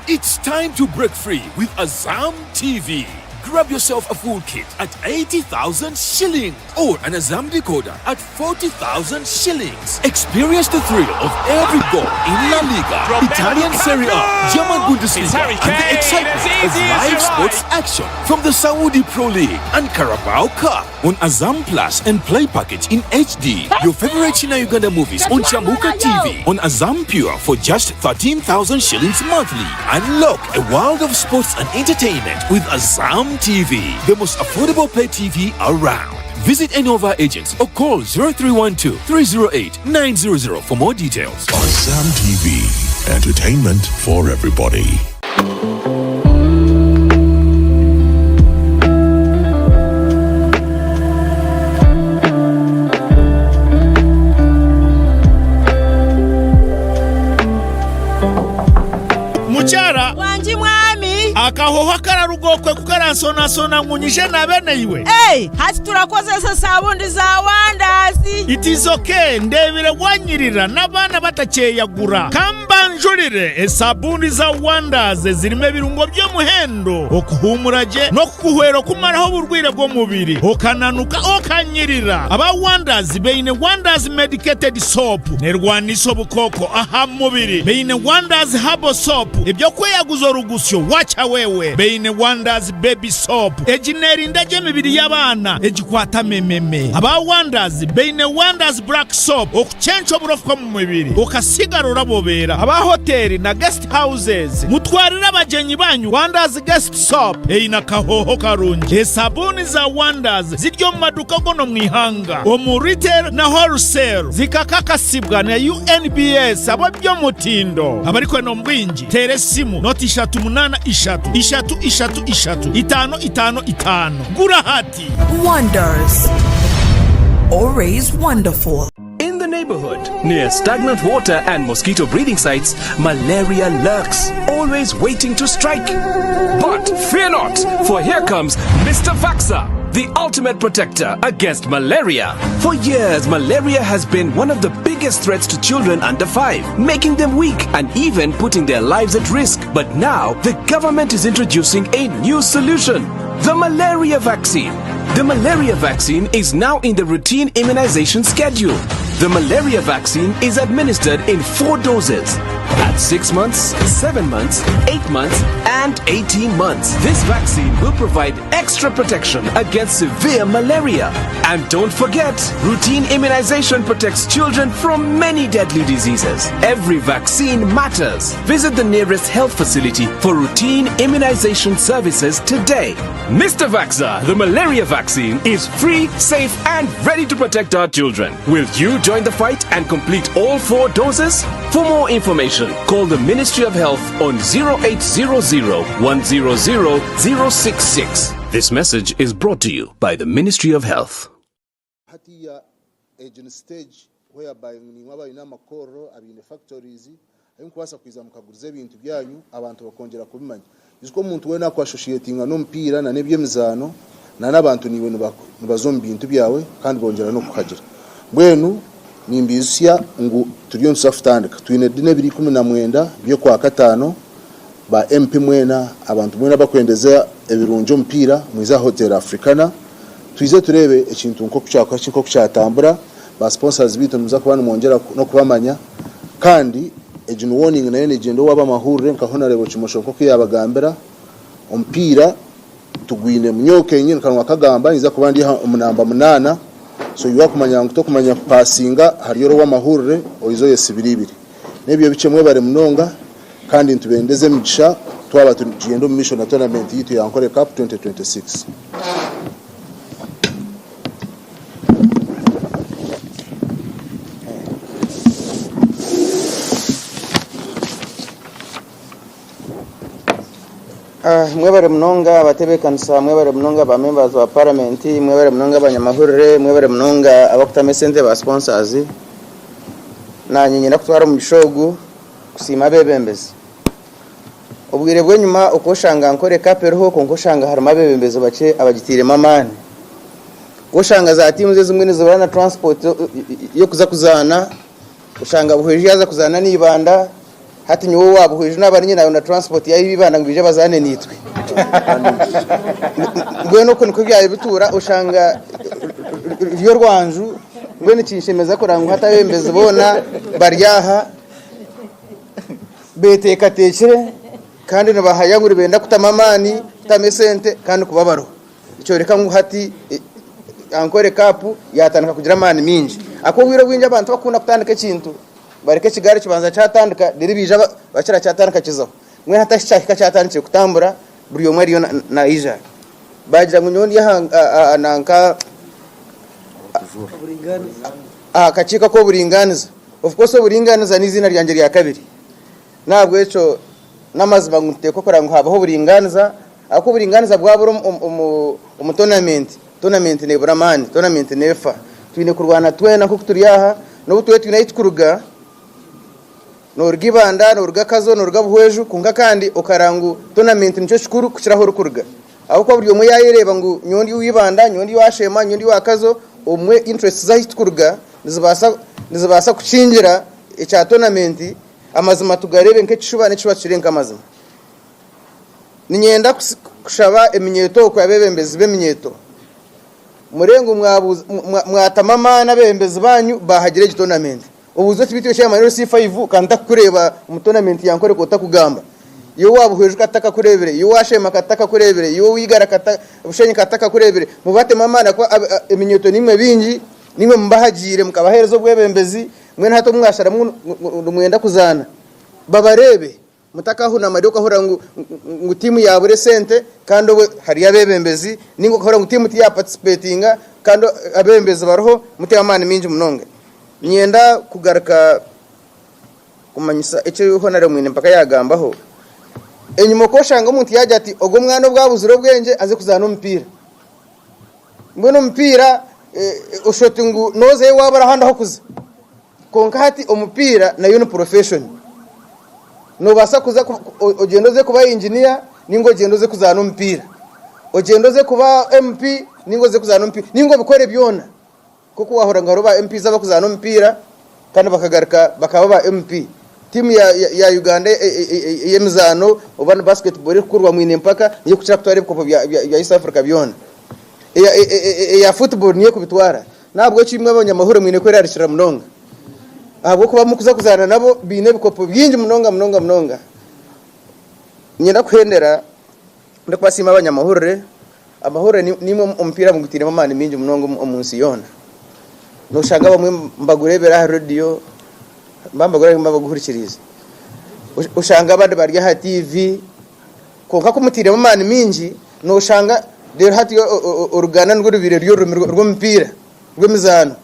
It's time to break free with Azam TV. Grab yourself a full kit at 80,000 shillings or an Azam decoder at 40,000 shillings. Experience the thrill of every goal in La Liga, Italian Serie A, German Bundesliga, and the excitement of live sports action from the Saudi Pro League and Carabao Cup on Azam Plus and Play Package in HD. Your favorite China Uganda movies on Chamuka TV on Azam Pure for just 13,000 shillings monthly. Unlock a world of sports and entertainment with Azam TV, the most affordable pay TV around. Visit any of our agents or call 0312 308 900 for more details. Azam TV, entertainment for everybody. Mukyara. Wangi mwami. Akahoho akararuga okwe ku karansonasona ngu nyije naabe naiwe. Hey, hati turakozesa sabundi za Wanders. It is okay, ndeebire wanyirira n'abaana batakyeyagura. Ka mbanjurire esabuuni za Wanders ezirimu ebirungo by'omuhendo okuhuumura gye n'okukuhwera okumaraho oburwaire bw'omubiri okananuka okanyirira. Aba Wanders baine Wanders Medicated Soap nerwanisa obukooko aha mubiri, baine Wanders Herbal Soap eby'okweyaguza orugusyo wacha wewe, baine Wanders Baby Soap egi nerinda gye emibiri y'abaana egikwata amememe. Aba Wanders baine Wanders Black Soap okucenca oburofa omu mubiri okasigara orabobeera. Aba hoteeri na guest houses mutwarire abagyenyi banyu Wanders Guest Soap eine akahooho karungi. Esabuuni za Wanders ziri omu maduuka goona omu ihanga omu retail na wholesale zikakakasibwa na UNBS ab'eby'omutindo. Abarikwenda omu bwingi teera esimu noti 3 8 3 3 3 5 5 5. Gura hati! Wonders. Always wonderful. In the neighborhood, near stagnant water and mosquito breeding sites, malaria lurks, always waiting to strike. But fear not, for here comes Mr. Vaxa, the ultimate protector against malaria. For years, malaria has been one of the biggest threats to children under 5, making them weak and even putting their lives at risk. But now, the government is introducing a new solution the malaria vaccine. The malaria vaccine is now in the routine immunization schedule. The malaria vaccine is administered in four doses at 6 months, 7 months, 8 months, and 18 months. This vaccine will provide extra protection against severe malaria. And don't forget, routine immunization protects children from many deadly diseases. Every vaccine matters. Visit the nearest health facility for routine immunization services today. Mr. Vaxa, the malaria vaccine, is free, safe, and ready to protect our children. Will you join the fight and complete all four doses? For more information, call the Ministry of Health on 0800 100 066. This message is brought to you by the Ministry of Health. Hatiya egi ni stage whereby nimwe abaine amakorero abaine factories ahu mukubaasa kwija mukaguriza ebintu byanyu abantu bakongyera kubimanya. Ijuka omuntu weena aku associatinga n'omupiira na n'eby'emizaano na n'abantu naiwe nibaza omu bintu byawe kandi bongyera n'okukuhagira. Mbwenu nimbaijutsya ngu turiyo nituza kutandika. Twine dina ebiro 19 by'okwakataano Ba MP mwena, abantu mwena abakwendeza ebirungi omupiira mwije aha Hotel Africana twije tureebe ekintu nkoku kyakuhaki nkoku kyatambura, ba sponsors beitu nimuza kuba nimwongyera nokubamanya kandi egi ni warning nayo negyenda owabamahurire nka Honarebo Kimosho nkoku yabagambira omupiira tugwine munyowe kenyini kanwa kagamba ninza kuba ndi omu namba munana so iwe wakumanya ngu tokumanya kupasinga ahari ori owamahurire oize oyesibire ibiri nebyo bikye mwebare munonga. Kandi nitubendeza emigisha twaba nitugyenda omu maisho na tournament yaitu ya Ankole Cup 2026. Mwebare munonga abatebeekanisa, mwebare munonga ba members ba parliament, mwebare munonga abanyamahurire, mwebare munonga abakutamu esente ba sponsors. Nanye nyenda kutwara omugisha ogu kusiima abeebembezi. Obwire bw'enyima oku oshanga Ankole Cup eriho kwonka oshanga harimu abeebembezi bakye abagiteiremu amaani. Ku oshanga za tiimu ezimwe nizibura na transport y'okuza kuzaana, oshanga Buhweju yaaza kuzaana na Ibanda, Hati nyowe owa Buhweju naaba niinye na transport ya Ibanda ngu baije bazaane naitwe. Mbwenu okwo nikwo byaba bituura oshanga ruri orwanju mbwenu kinshemeza kureba ngu hati abeebembezi boona bari aha beteekateekire kandi nibahaya ngu nibenda kutamu amaani, kutamu esente kandi kuba bariho. Nikyoreka ngu hati Ankole Cup yaatandika kugira amaani maingi. Ahabw'okuba obwire obwingi abantu bakunda kutandika ekintu bareka ekigaari kibanza kyatandika reero baija bakira kyatandika kizaho. Mbwenu hati ahu kyahika kyatandikire kutambura buri omwe ariyo naija. Baagira ngu nyowe ndi aha nanka aha kakiiko ak'oburingaaniza. Of course oburingaaniza n'eiziina ryangye rya kabiri. N'ahabw'ekyo n'amazima ngu nituteekwa kureba ngu haabaho oburingaaniza ahabw'okuba oburingaaniza bwabura omu toonamenti, toonamenti neebura amaani, toonamenti neefa. Twine kurwana twena nk'oku turi aha, n'obu tube twine ahu turikuruga, nooruga Ibanda, nooruga Kazo, nooruga Buhweju kwonka kandi okareba ngu toonamenti nikyo kikuru kukira ahu orikuruga. Ahabw'okuba buri omwe yaayereeba ngu nyowe ndi owa Ibanda, nyowe ndi owa Sheema, nyowe ndi owa Kazo, obumwe interests z'ahu turikuruga nizibaasa kukingira ekya toonamenti. Amazima tugareebe nk'ekishuba n'ekishuba tukireebe nk'amazima. Niinyenda kushaba eminyeeto okwe abeebembezi b'eminyeeto murebe ngu mwatamu amaani abeebembezi baanyu baahagira egi toonamenti. Obuuze oti beitu iwe chairman ori C5 ka ntakukureeba omu toonamenti ya Nkore ka otakugamba. Iwe owa Buhweju ka tutakakureebire, iwe owa Sheema ka tutakakureebire, iwe owa Igara Bushenyi ka tutakakureebire. Mubatemu amaani ahakuba eminyeeto niimwe baingi, niimwe mubahagiire mukabaheereza obwebembezi. Mbwenu hati obu mwasharamu ngu nimwenda kuzaana, babareebe, mutakahunama reero okahurira ngu tiimu yaabura esente kandi obwo hariyo abeebembezi, nainga okahurira ngu tiimu tiyaapatisipeetinga kandi abeebembezi bariho, muteho amaani maingi munonga. Niinyenda kugaruka kumanyisa eki Honarebo Mwine Mpaka yaagambaho, enyima oku oshanga omuntu yaagira ati ogu omwana obu abuzire obwengye aze kuzaana omupiira. Mbwenu omupiira oshusha oti ngu nozayo wabura ahandi ahokuza. Kwonka hati omupiira nayo ni profession. Nobasa kuza ogyende oze kuba engineer ninga ogyende oze kuzaana omupiira. Ogyende oze kuba MP ninga oze kuzaana omupiira ninga obikore byona. Nk'oku waahurira ngu hariho ba MPs abarikuzaana omupiira kandi bakagaruka bakaba ba MP. Tiimu ya Uganda ey'emizaano oba ni basketball erikukurwa Mwine Empaka niyo erikukira kutwara ebikopo bya East Africa byona. Eya football niyo erikubitwara. N'ahabw'ekyo imwe abanyamahurire mwine kwerarikirira munonga ahabw'okuba mukuza kuzaana nabo baine ebikopo bingi munonga munonga munonga. Niinyenda kuhendera ndikubasiima abanyamahurire. Amahurire nimwe omupiira mugutairemu amaani maingi munonga omu nsi yoona. Noshanga abamwe nibagureebera aha rediyo, baguhurikiriize. Oshanga abandi bari aha tiivi, kwonka ku mutairemu amaani maingi, noshanga reero hati oruganda nirwo rubaire ruri orurimi rw'omupiira rw'emizaano.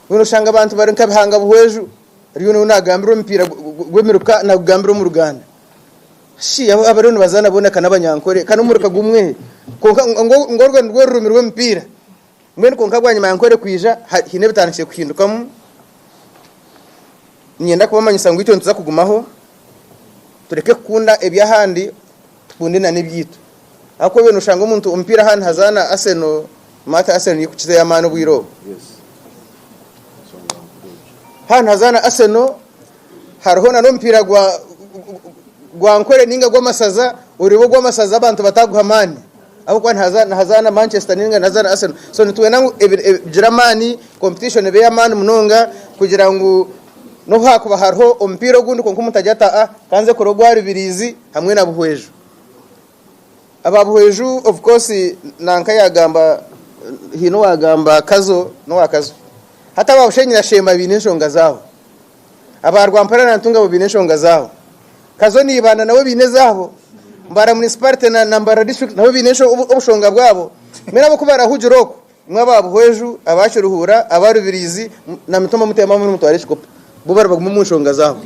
Mbwenu oshanga abantu bari nka Bihanga Buhweju, ariyo niwe naagambira omupiira gw'emiruka naagugambira omu Ruganda. Shi abo abariyo nibazaana boona ka n'Abanyankore, ka n'omuruka gumwe, kwonka ngu orwo nirwo rurimi rw'omupiira. Mbwenu kwonka bwanyima ya Ankore kwija, haine ebitandikire kuhindukamu. Niinyenda kubamanyisa ngu itwe nituza kugumaho, tureke kukunda eby'ahandi, tukunde n'ebyaitu. Ahabw'okuba obaire nooshanga omuntu omupiira ahandi hazaana Arsenal, maate Arsenal niyo erikukizayo amaani obwire obu. Hanu hazaana Arsenal, Hariho nana omupiira gwa gwa Ankole ninga gw'amasaza, oreeba ogw'amasaza abantu bataguha amaani ahabw'okuba nihazaana Manchester ninga nihazaana Arsenal. So nitwenda ngu bigire amaani, competition ebe y'amaani munonga kugira ngu n'obu haakuba hariho omupiira ogundi kwonka omuntu agire ati aa kanze kureba ogwa Rubirizi hamwe na Buhweju. Aba Buhweju of course nanka yagamba haine owagamba Kazo n'owa Kazo. Hati aba Bushenyi na Sheema baine enshonga zaabo. Aba Rwampara na Ntungamo baine enshonga zaabo. Kazo na Ibanda nabo baine ezaabo. Mbarara Municipality na Mbarara District nabo baine obushonga bwabo. Mbwenu abo ku barahugira okwo, imwe aba Buhweju, aba Kiruhura, aba Rubirizi na Mitooma muteeme hamwe mutware ekikopo. Bo barabaguma omu nshonga zaabo.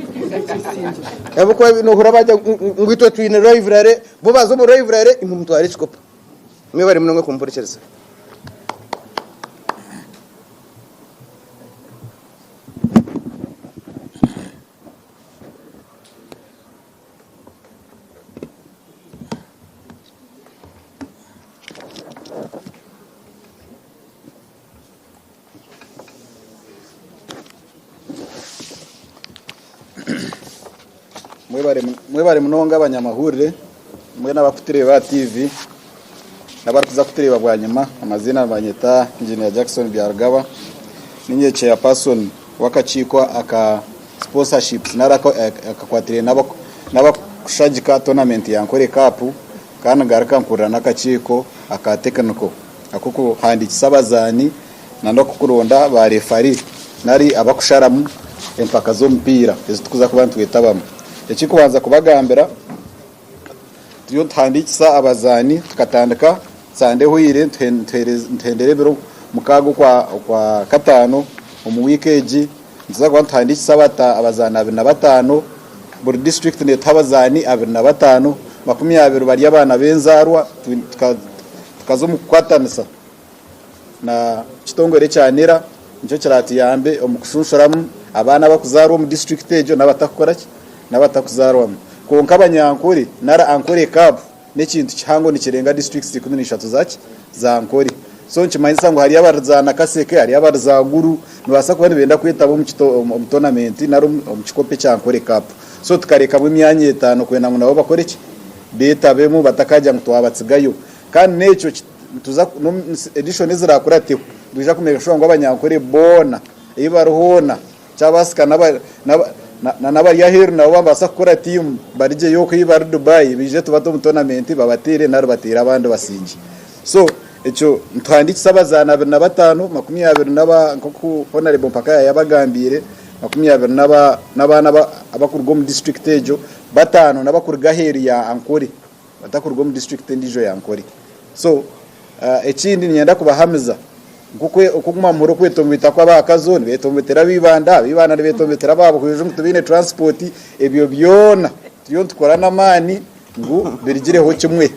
Ahabw'okuba noohurira baagira ngu itwe twine rivalry, bo baaza omu rivalry, imwe mutware ekikopo. Mwebare munonga kumpurikiriza. Mwebare munonga abanyamahurire mbwenu abakutureeba aha TV n'abarikuza kutureeba bwanyima. Amaziina nibanyeta Engineer Jackson Byarugaba. Niinye Chairperson w'akakiiko aka sponsorships nari akakwatiraine n'abakushagika tournament ya Ankole Cup kandi ngaruka nkurira n'akakiiko aka technical ak'okuhandiikisa abazaani n'akokuronda ba referee nari abakusharamu empaka z'omupiira ezi turikuza kuba nitwetabamu. Ekirikubanza kubagambira, turiyo nituhandiikisa abazaani tukatandika Sande ehweire nituhendera ebiro mukaaga okwa kataano omu wiiki egi nituza kuba nituhandiikisa abazaani 25 buri disiturikiti neetuha abazaani 25, 20 bari abaana b'enzaarwa tukaza omu kukwatanisa na kitongore ekya NIRA nikyo kiratuyambe omu kushunshuramu abaana abakuzaarwa omu disiturikiti egyo n'abatakukora ki n'abatakuzaarwamu. Kwonka Abanyankore nari Ankole Cup n'ekintu kihango nikirenga disiturikiti 13 za ki za Ankole. So nikimanyisa ngu hariyo abari za Nakaseke, hariyo abari za Gulu nibabaasa kuba nibenda kwetaba omu tonamenti nari omu kikopo ekya Ankole Cup. So tukarekamu emyanya etaano kwenda ngu nabo bakore ki betabemu batakagira ngu twabatsigayo. Kandi n'ekyo nituza n'omu edition ezirakurateho nitwija ku makinga sure ngu abanyankore boona ei bari hoona kyabaasika n'aba na n'abari aheeru nabo babaasa kukora tiimu barugyeyo okwo ei bari Dubai baije tubate omu tournament babateere nari bateere abandi basingye. So ekyo nituhandiikisa abazaani 25, 20 n'aba nk'oku Honarebo Mpaka yaayabagambiire, 20 n'aba n'abaana abakuruga omu district egyo, bataano n'abakuruga aheeru ya Ankole. Batakuruga omu disiturikiti endiijo ya Nkore. So ekindi niinyenda kubahamiza ngu okuguma muhurira okwetomboita kw'aba Kazo nibetomboitera aba Ibanda, aba Ibanda nibetomboitera aba Buhweju ngu tibaine transport, ebyo byona turiyo nitukora n'amaani ngu birugireho kimwe.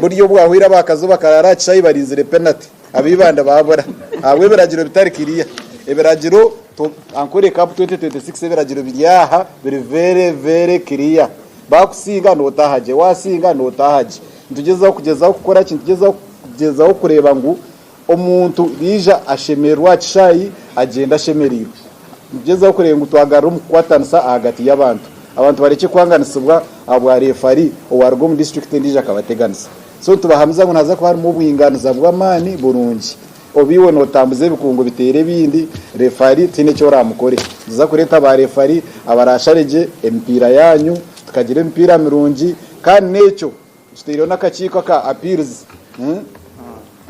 Buriya obwahweire aba Kazo bakaraara aha kishaayi barinzire penalty. Aba Ibanda baabura ahabw'ebiragiro bitari kiriya. Ebiragiro Ankole Cup 2026 ebiragiro biri aha biri very very clear. Baakusinga nootaaha gye, waasinga nootaaha gye. Nitugyezaho kugyezaho kukora ki? Nitugyezaho kugyezaho kureeba ngu omuntu yaija ashemererwa aha kishaayi agyenda ashemereirwe. Nitugyezaho kureeba ngu twagarura omu kukwatanisa ahagati y'abantu. Abantu barekye kwanganisibwa ahabwa reefari owaaruga omu disiturikiti endiijo akabateganisa. So nitubahamiza ngu nihaza kuba harimu obwinganiza bw'amaani burungi. Oba iwe nootambuza ebikungu biteere ebindi, reefari tihaine eki oraamukore. Nituza kureeta baareefari abaraashare gye emipiira yaanyu, tukagira emipiira mirungi kandi n'ekyo tutaireho n'akakiiko aka appeals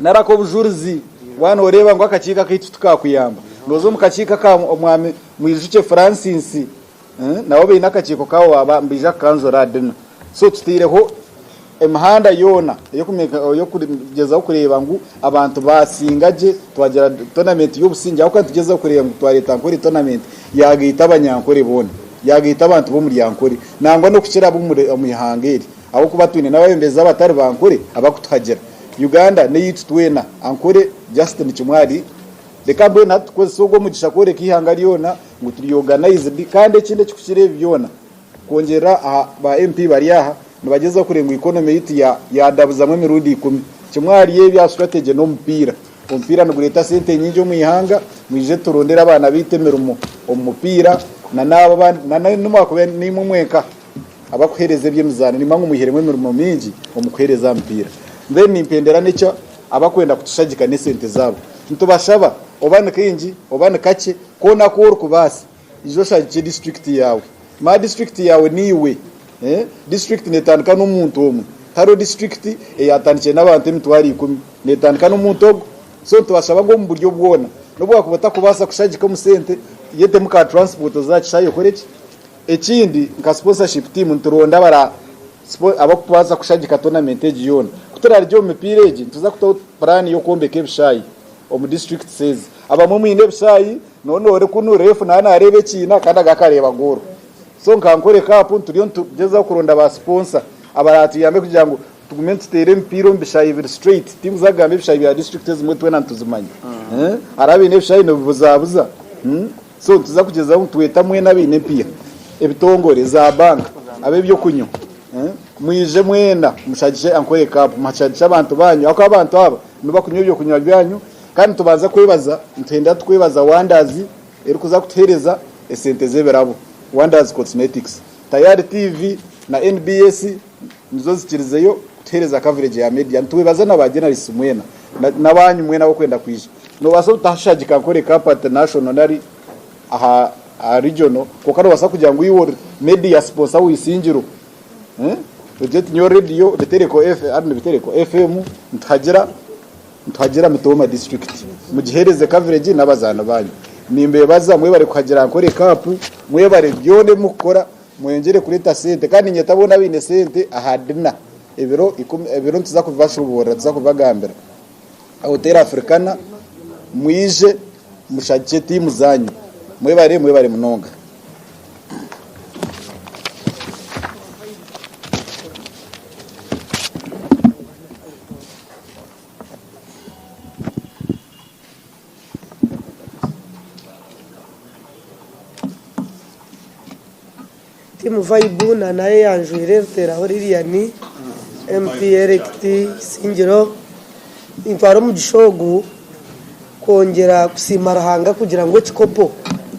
nari ak'obujurizi. Waaba nooreeba ngu akakiiko akaitu tikaakuyamba, nooza omu kakiiko aka Omwami Mwijukye Francis nabo baine akakiiko kaabo baaba nibaija kukanjura aha dina. So tutaireho emihanda yoona ey'okugyezaho kureeba ngu abantu baasinga gye twagira tonamenti y'obusingye ahabw'okuba nitugyezaho kureeba ngu twareeta Ankole tonamenti yaagaita Abanyankore boona, yaagaita abantu b'omuri Ankole nangwa n'okukira ab'omu ihanga eri ahabw'okuba twine n'abeebembezi abatari ba Ankole abarikutuhagira. Uganda n'eyaitu twena, Ankole just ni kimwe ahari Reka mbwenu hati tukozese ogwo omugisha kworeka eihanga ryona ngu turi organised kandi ekindi ekikukira ebi byona kwongyerera aha ba MP bari aha nibagyezaho kureeba ngu economy yaitu yadabuzamu emirundi ikumi. Kimwe ahari ebi aha strategy n'omupiira. Omupiira nigureeta sente nyingi omu ihanga, mwije turondere abaana baitu emirimo omu mupiira na n'abo abandi na n'obu mwakuba niimwe mwenka abakuheereza eby'emizaano nimanya ngu mwihiremu emirimo mingi omu kuheereza aha mupiira. Then nimpendera n'ekya abakwenda kutushagika n'esente zaabo. Nitubashaba oba ni kaingi oba ni kakye koona aku orikubaasa ija oshagikye disiturikiti yaawe. Manya disiturikiti yaawe niiwe. Disiturikiti neetandika n'omuntu omwe. Tihariho disiturikiti eyaatandikire n'abantu 100,000. Neetandika n'omuntu ogwo. So nitubashaba ngu omu buryo bwona n'obu waakuba otakubaasa kushagika omu sente, yetemu ka transport oze aha kishaayi okore ki? Ekindi nka sponsorship team nituronda abara abakubaasa kushagika tournament egi yoona. Ku turarugye omu mipiira egi nituza kutaho plan y'okwombeka ebishaayi omu districts ezi. Abamwe mwine ebishaayi noona ori kunu ref naaba nareeba ekiina kandi aga akareeba goal. So nka Ankole Cup turiyo nitugyezaho kuronda ba sponsor abaratuyambe kugira ngu tugume nituteera emipiira omu bishaayi biri straight. Tinkuza kugamba ebishaayi bya district ezimwe twena nituzimanya. Hariho abaine ebishaayi nibibuzabuza. So nituza kugyezaho ngu tweta mwena abaine empiiha, ebitongore, za bank, ab'ebyokunywa, mwije mwena mushagikye Ankole Cup, mushagikye abantu banyu ahakuba abantu aba nibo bakunywa ebyokunywa byanyu kandi nitubanza kwebaza, nituhendera tukwebaza Wanders erikuza kutuhereza esente z'ebirabo. Wonders Cosmetics. Tayari TV na NBS nizo zikirizeyo kutuhereza coverage ya media. Nitwebaza na ba journalists mwena n'abanyu mwena abokwenda kwija. Nobaasa obutashagika Ankole Cup at national nari aha regional kwonka nobaasa kugira ngu iwe ori media sponsor w'Isingiro. Ogire oti nyowe radio Bitereko Bitereko FM nituhagira Nituhagira Mitooma District mugihereze coverage n'abazaani banyu. Nimbebaza mwebare kuhagira Ankole Cup, mwebare byona ebi mukukora mweyongyere kureeta sente kandi niinyeta boona abaine sente aha dinner ebiro ebiro nituza kubibashoboorora nituza kubibagambira. Hotel Africana mwije mushagikye tiimu zaanyu. Mwebare mwebare munonga. Team Vibe na nayo eyanjwire Ruteraho Lilian, MP elect Isingiro. Nintwara omugisha ogu kwongyera kusiima Ruhanga kugira ngu ekikopo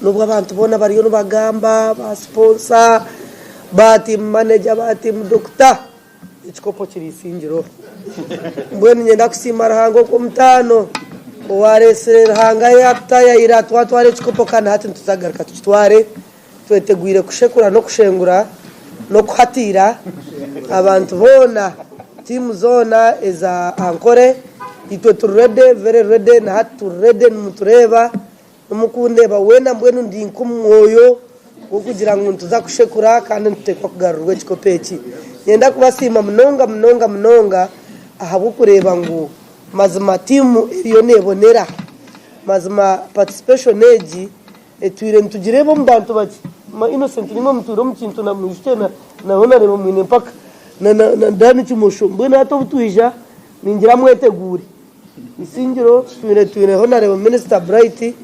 n'obu abantu boona bariyo nibagamba ba sponsor, ba team manager, ba team doctor, Ekikopo kiri Isingiro. Mbwenu niinyenda kusiima Ruhanga okw'omutaano owaareetsire Ruhanga yaatutaayayira twatwara ekikopo kandi hati nituza kugaruka tukitware. Twetegwire kushekura n'okushengura n'okuhatiira abantu boona, tiimu zoona eza Ankole. Itwe turi ready, very ready na hati turi ready nimutureeba. Omu kundeeba weena mbwenu ndi nk'omu mwoyo gw'okugira ngu nituza kushekura kandi nituteekwa kugarurwa ekikopo eki. Niinyenda kubasiima munonga munonga munonga ahabw'okureeba ngu mazima tiimu eriyo neebonera. Mazima participation egi etwire nitugireeba omu bantu bakye. Innocent nimwe mutwire omu kintu na mwijukye na Honarebo mwine mpaka na Dan Kimosho mbwenu hati obu twija ningira mweteguure. Isingiro twine twine Honarebo Minisita Bright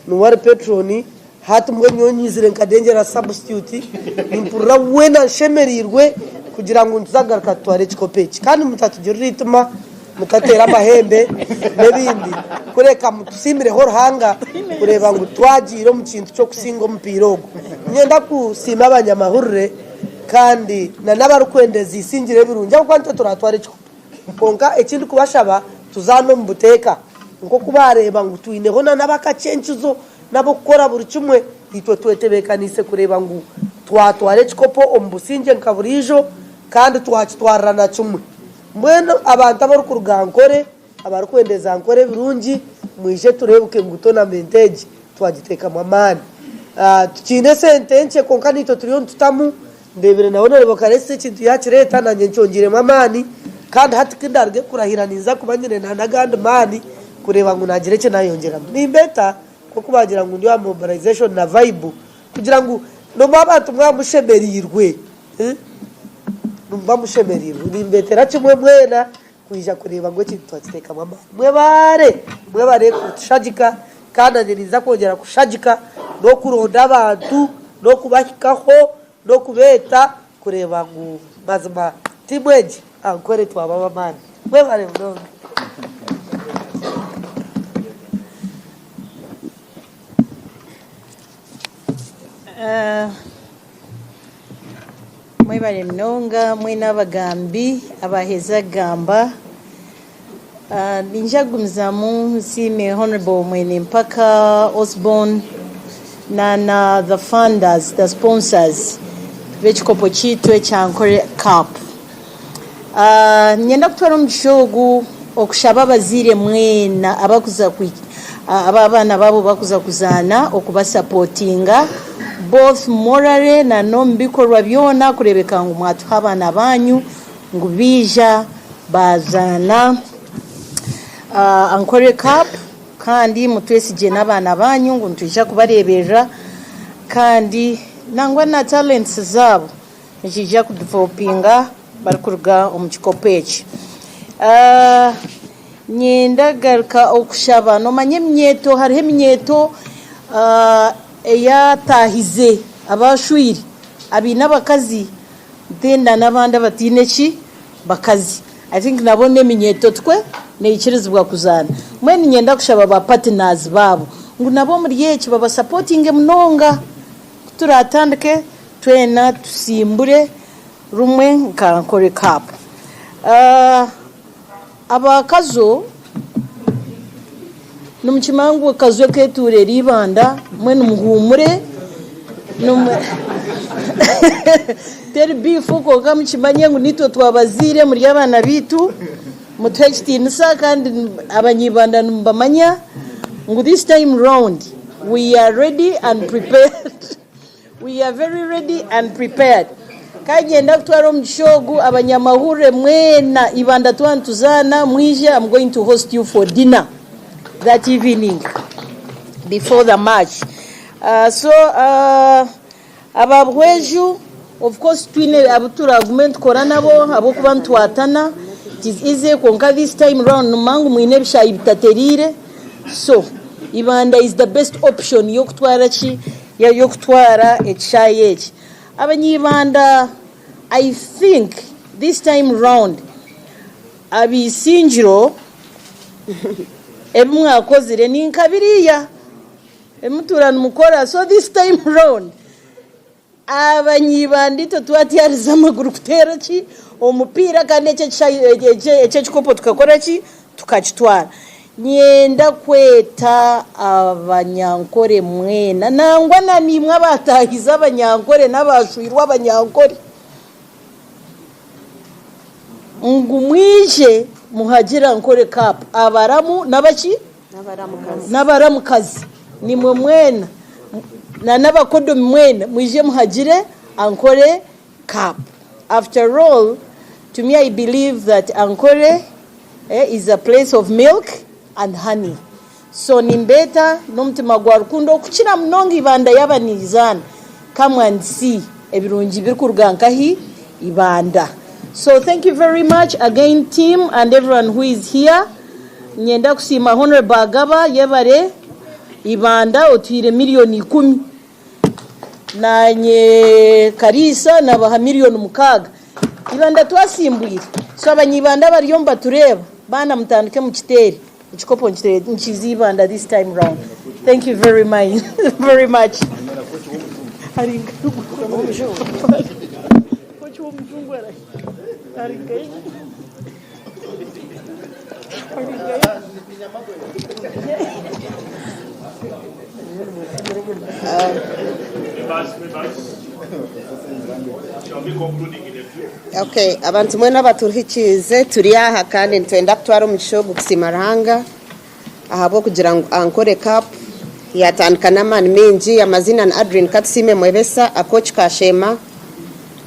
niwe ari patron hati mbwenu nyowe nyizire nka Dangerous substitute nimpurira weena nshemereirwe kugira ngu nituza kugaruka tutware ekikopo eki kandi mutatugirira eitima mutateera amahembe n'ebindi kureka mutusiimireho Ruhanga kureeba ngu twagiire omu kintu ky'okusinga omupiira ogu. Niinyenda kusiima abanyamahurire kandi na n'abarikwendeza Isingiro ebirungi ahabw'okuba nitwe turatware ekikopo. Kwonka eki ndikubashaba, tuzaane omu buteeka. Nk'oku baareeba ngu twineho n'abakacenkizo n'ab'okukora buri kimwe, itwe twetebeekaniise kureeba ngu twatwara ekikopo omu busingye nka buriijo kandi twakitwarira na kimwe. Mbwenu abantu abarikuruga Ankole, abarikwendeza Ankole ebirungi, mwije tureebuke ngu tournament egi twagiteekamu amaani. Tukiine esente nkye kwonka naitwe turiyo nitutamu. Ndeebire nawe nooreeba Kalesi ekintu yaakireeta naanye nkyongyeiremu amaani kandi hati ku ndaaruge kurahira ninza kuba nyine n'agandi maani kureeba ngu naagira eki naayongyeramu. Nimbeeta nk'oku baagira ngu ndi aha mobilization na vibe kugira ngu n'obu abantu mwaba mushemereirwe, nimuba mushemereirwe. Nimbeetera kimwe mwena kwija kureeba ngu ekintu twakiteekamu amaani. Mwebaare! Mwebare kutushagika kandi naanye ninza kwongyera kushagika n'okuronda abantu n'okubahikaho n'okubeeta kureeba ngu mazima tiimu egi Ankole twaba ab'amaani. Mwebare munonga. Mwebare munonga mwena abagambi abaheza kugamba. Niinyija kugumizamu nsiime Honourable Mwenempaka Osborn na na the funders, the sponsors b'ekikopo kyaitu ekya Ankole Cup. Niinyenda kutwara omugisha ogu okushaba abazaire mwena abakuza abu abaana baabo bakuza kuzaana okubasapotinga both morally na n'omu bikorwa byona kureebeka ngu mwatuha abaana baanyu ngu baija baazaana Ankole Cup kandi mutwesigye n'abaana baanyu ngu nitwija kubareeberera kandi nangwa na talents zaabo Nikiija kudevelopinga barikuruga omu kikopo eki. Niinyenda kugaruka okushaba, noomanya eminyeeto hariho eminyeeto eyataahize abashwire abaine abakazi then n'abandi abataine ki bakazi. I think nabo n'eminyeeto tikwe neikirizibwa kuzaana. Mbwenu niinyenda kushaba ba partners baabo ngu nabo omuri eki babasapotinge munonga. Kuturatandike twena tusimbure rumwe nka Ankole Cup. Aba Kazo nimukimanya ngu Kazo eketuura eri Ibanda mbwenu muhumure teri beef kwonka mukimanye ngu nitwe twabazaire muri abaana baitu mutuhe ekitiinisa kandi abanyibanda nimubamanya ngu this time round we are ready and prepared. We are very ready and prepared. Kandi niinyenda kutwara omugisha ogu abanyamahurire mwena Ibanda twaba nituzaana mwije I'm going to host you for dinner that evening before the match. So aba Buhweju of course twine abu turagume nitukora nabo ahabw'okuba nitwatana it is easy kwonka this time round nimumanya ngu mwine ebishaayi bitatereire so Ibanda is the best option y'okutwara ki y'okutwara ekishaayi eki. Abanyaibanda I think this time round abaisingiro ebi mwakozire ni nka biriya ebi mutuura nimukora so this time round abanyaibanda itwe twatyariza amaguru kuteera ki omupiira kandi eki ekishaayi eki ekikopo tukakora ki Tukakitwara. Nyenda kweta Abanyankore mwena, nangwa na naimwe abaataahize Abanyankore n'abaashwirwe Abanyankore, ngu mwije muhagire Ankore Cup, abaramu n'abaki? N'abaramukazi. Naimwe mwena, na n'abakodomi mwena mwije muhagire Ankore Cup. After all, to me I believe that Ankole is a place of milk and honey. So nimbeeta n'omutima gwa rukundo okukira munonga Ibanda yaaba niizaana, come and see ebirungi birikuruga nkahi? Ibanda. So thank you very much again team and everyone who is here. Niinyenda kusiima Honourable Agaba yebare Ibanda otuhaire milioni ikumi. Naanye Kariisa nabaha milioni mukaaga. Ibanda twasimbwire. So abanyaibanda abariyo nibatureeba, baana mutandike mukiteere. Ekikopo nikiza Ibanda this time round. Thank you very very much. Okay, abantu mwena abatuhikiize turi aha kandi nitwenda kutwara omugisha ogu kusiima Ruhanga ahabw'okugira ngu Ankole Cup yatandika n'amaani maingi. Amaziina ni Adrine Katusiime Mwebesa, Akooki Kashema.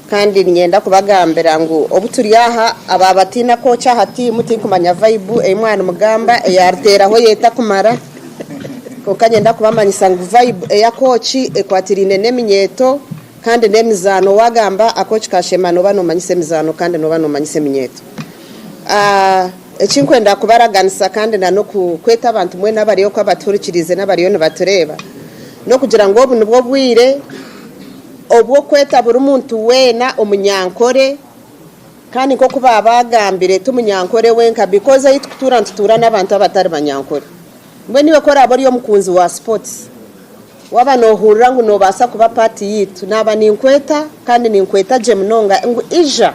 Kandi niinyenda kubagambira ngu obu turi aha, aba abataine akooki aha tiimu tinkumanya vaibu ei mwaba nimugamba eyaariteeraho y'etakumara. Kwonka niinyenda kubamanyisa ngu vaibu ey'akooki ekwatiraine n'eminyeeto kandi n'emizaano. Waagamba akooki ka Sheema nooba noomanyisa emizaano kandi nooba noomanyisa eminyeeto. Eki ndikwenda kubaraganisa kandi n'okweta abantu mwena abari okwo abatuhurikiriize n'abariyo nibatureeba n'okugira ngu obu nibwo bwire Obw'okweta buri muntu weena omunyankore kandi nk'oku baabaagambire ti munyankore wenka because ahi tukutuura nitutuura n'abantu abatari banyankore. Mbwenu iwe ku oraabe ori omukunzi wa sports waaba noohurira ngu noobaasa kuba part yaitu naaba ninkweta kandi ninkweta gye munonga ngu ija,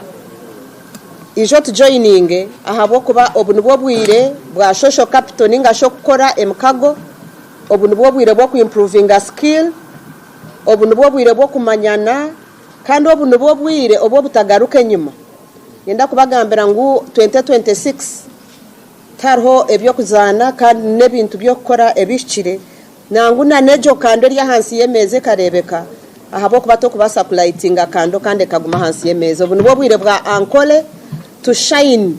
ija otujoyininge ahabw'okuba obu nibwo bwire bwa social capital ninga shi okukora emikago, obu nibwo bwire bw'oku improvinga skill. Obu nibwo bwire bw'okumanyana, kandi obu nibwo bwire obw'obutagaruka enyima. Niinyenda kubagambira ngu 2026 tihariho eby'okuzaana kandi n'ebintu by'okukora ebihikire. Nangwa na n'egyo kando eri ahansi y'emeeza ekareebeka ahabw'okuba tokubaasa kulayitinga kando kandi ekaguma ahansi y'emeeza. Obu nibwo bwire bwa Ankole to shine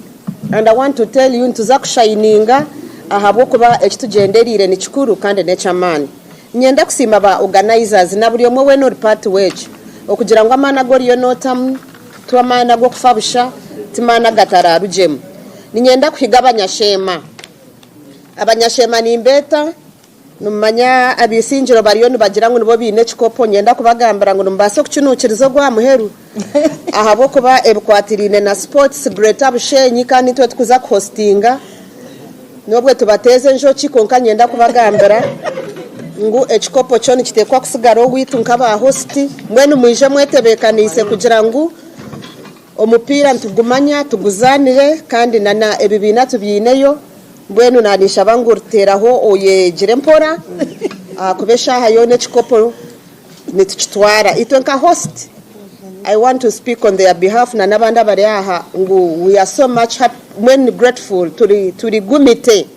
and I want to tell you nituza kushayininga ahabw'okuba eki tugyendereire ni kikuru kandi n'eky'amaani. Niinyenda kusiima ba organizers na buri omwe weena ori part w'ekyo okugira ngu amaani agu oriyo nootamu ti amaani ag'okufa busha, ti maani agatararugyemu. Niinyenda kuhiga abanyasheema. Abanyasheema nimbeeta, nimumanya abaisingiro bariyo nibagira ngu nibo baine ekikopo, niinyenda kubagambira ngu nimubaasa okukinuukiriza ogw'aha muheru ahabw'okuba ebikwatiraine na sports Greater Bushenyi kandi nitwe turikuza kuhostinga. N'obwe tubateeza enjoki kwonka niinyenda kubagambira. ngu ekikopo kyo nikiteekwa kusigara owaitu nk'aba host. Mbwenu mwije mwetebeekaniise kugira ngu omupiira nitugumanya tuguzaanire kandi na ebibiina tubyineyo. Mbwenu naninshaba ngu Ruteraho oyegire mpora ahakuba eshaaha yoona ekikopo nitukitwara. Itwe nka host, I want to speak on their behalf na n'abandi abari aha ngu we are so much happy, mbwenu grateful, turi turi gumite.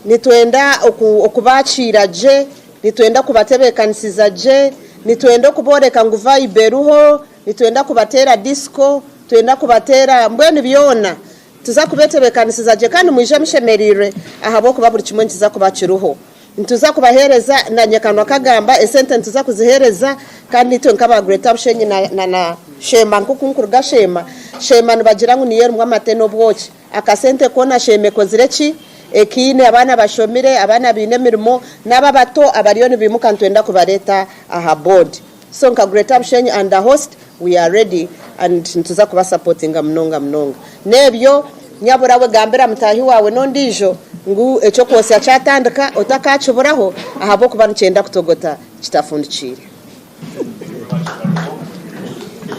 Nitwenda okubakiira gye, nitwenda kubatebeekanisiza gye, nitwenda okubooreka ngu vibe eriho, nitwenda kubateera disco, nitwenda kubateera mbwenu byona. Nituza kubetebeekanisiza gye kandi mwije mushemereirwe ahabw'okuba buri kimwe nikiza kuba kiriho. Nituza kubaheereza na nyekanwa kagamba, esente nituza kuziheereza kandi itwe nk'aba Greater Bushenyi na na Sheema nk'oku nkuruga Sheema, Sheema nibagira ngu niyo erimu amate n'obwoki. Akasente koona Sheema ekozire ki? Ekiine, abaana bashomire, abaana baine emirimo, n'abo abato abariyo nibaimuka nitwenda kubareeta aha board. So nka Greater Bushenyi and the host, we are ready and nituza kuba supportinga munonga munonga. N'ebyo nyabura we gambira mutaahi waawe n'ondiijo ngu eky'okwosya kyatandika otakaakiburaho ahabw'okuba nikyenda kutogota kitafundikiire.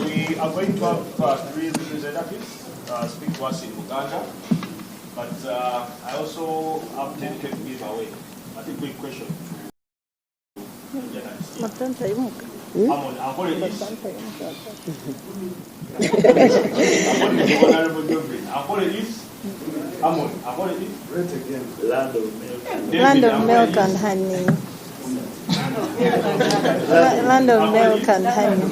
We are going to have three representatives speak to us in Luganda, but I also have 10K to give away. I think quick question to journalists. Amon, Ankole is. Amon is Honorable Jovin. Ankole is. Amon, Ankole is. Land of milk. David, Land of Ankole milk is. and honey. Land of milk and honey.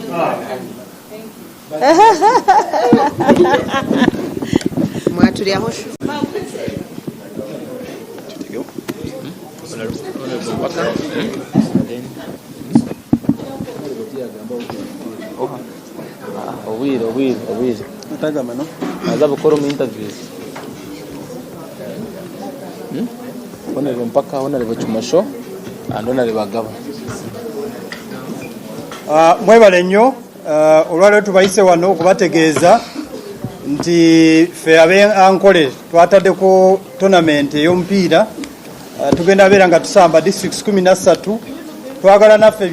Mwaturyaho shu. Obwire, obwire, obwire. Otagamba no. Naza bukora omu interviews. Honorable Mpaka, Honorable Kimosho and Honorable Agaba. Ah, mwebale nnyo. Ah, olwaleero tubayise wano okubategeeza nti ffe ab'e Ankole twataddeko tournament ey'omupiira. Ah, tugenda beera nga tusamba districts 13. Twagala naffe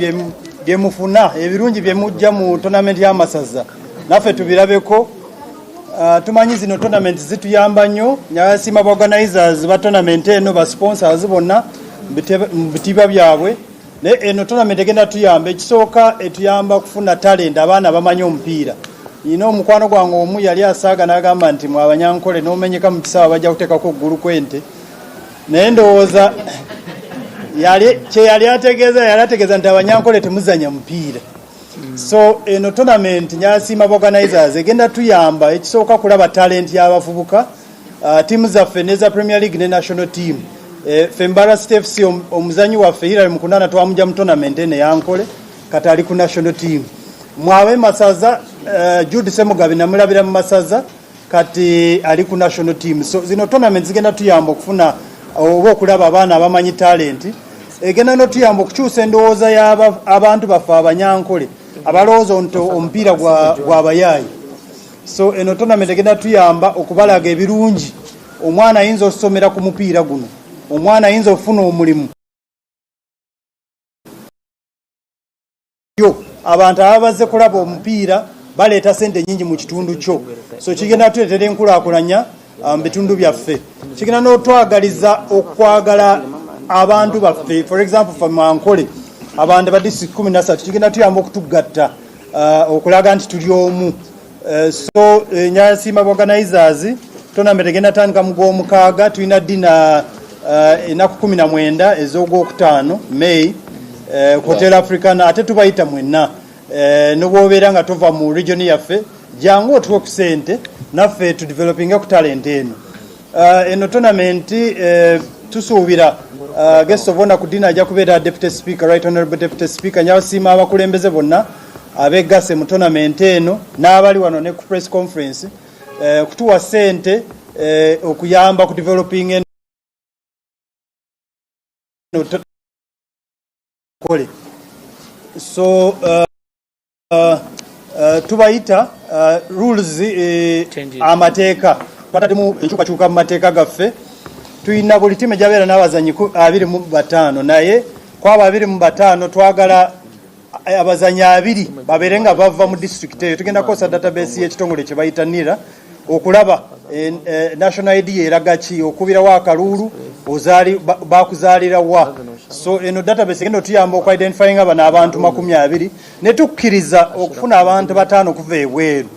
bye mufuna ebirungi bye mujja mu tournament y'amasaza naffe tubirabeko. Tumanyi zino tournament zituyamba nnyo. Nyasiima ba organizers ba tournament eno, ba sponsors bonna mu bitiibwa byabwe. Naye eno tournament egenda tuyamba. Ekisooka etuyamba kufuna talent, abaana abamanyi omupiira. Nina omukwano gwange omu yali asaaga n'agamba nti mwe Abanyankole n'omenyeka mu kisaawe bajja kuteekako okugulu kw'ente. Naye ndowooza yali kye yali ategeeza, yali ategeeza nti Abanyankole temuzanya mupiira. So eno tournament nyasiima ba organizers, egenda tuyamba ekisooka kulaba talent y'abavubuka, tiimu zaffe n'eza Premier League ne national team. Ffe Mbarara City FC omuzanyi waffe Hilary Mukunana twamugya mu tournament eno eyankole, kati ali ku national team. Mwe ab'e Masaza, Jude Semugabi namulabira mu Masaza, kati ali ku national team. So zino tournament zigenda tuyamba okufuna oba okulaba abaana abamanyi talent. Egenda n'otuyamba okukyusa endowooza y'abantu baffe Abanyankole abalowooza nti omupiira gwa bayaayi. So eno tournament egenda tuyamba okubalaga ebirungi. Omwana ayinza okusomera ku mupiira guno, omwana ayinza okufuna omulimu. Yo abantu ababa bazze kulaba omupiira baleeta sente nyingi mu kitundu kyo, so kigenda tuleetera enkulaakulanya mu bitundu byaffe. Kigenda n'otwagaliza okwagala abantu baffe. For example, fe Ankole abantu ba district 13, kigenda tuyamba okutugatta, okulaga nti tuli omu. So nyasiima organizers. Tournament egenda tandika mu gwomukaaga. Tulina dinner ennaku 19 ez'ogwokutaano, May, Hotel Africana. Ate tubayita mwenna, nobwobeera nga tova mu region yaffe, jangu otuwe ku sente naffe tudevelopinge ku talent eno. Eno tournament tusuubira guest of honor ku dinner ajja kubeera Deputy Speaker, Right Honorable Deputy Speaker. Njabasiima abakulembeze bonna abegasse mu tournament eno n'abali wano ne ku press conference kutuwa sente okuyamba ku developing eno kole. So tubayita. Rules, amateeka twataddemu enkyukakyuka mu mateeka gaffe. Twina buli tiimu ejabeera n'abazanyi 25 naye kwabo 25 twagala abazanyi abiri babeere nga bava mu disitulikiti eyo. Tugenda kukozesa database y'ekitongole kye bayita NIRA okulaba National ID eraga ki, okubirawo akaluulu, bakuzaalira wa. So eno database egenda otuyamba oku identifyinga bano abantu 20 ne tukkiriza okufuna abantu bataano okuva ebweru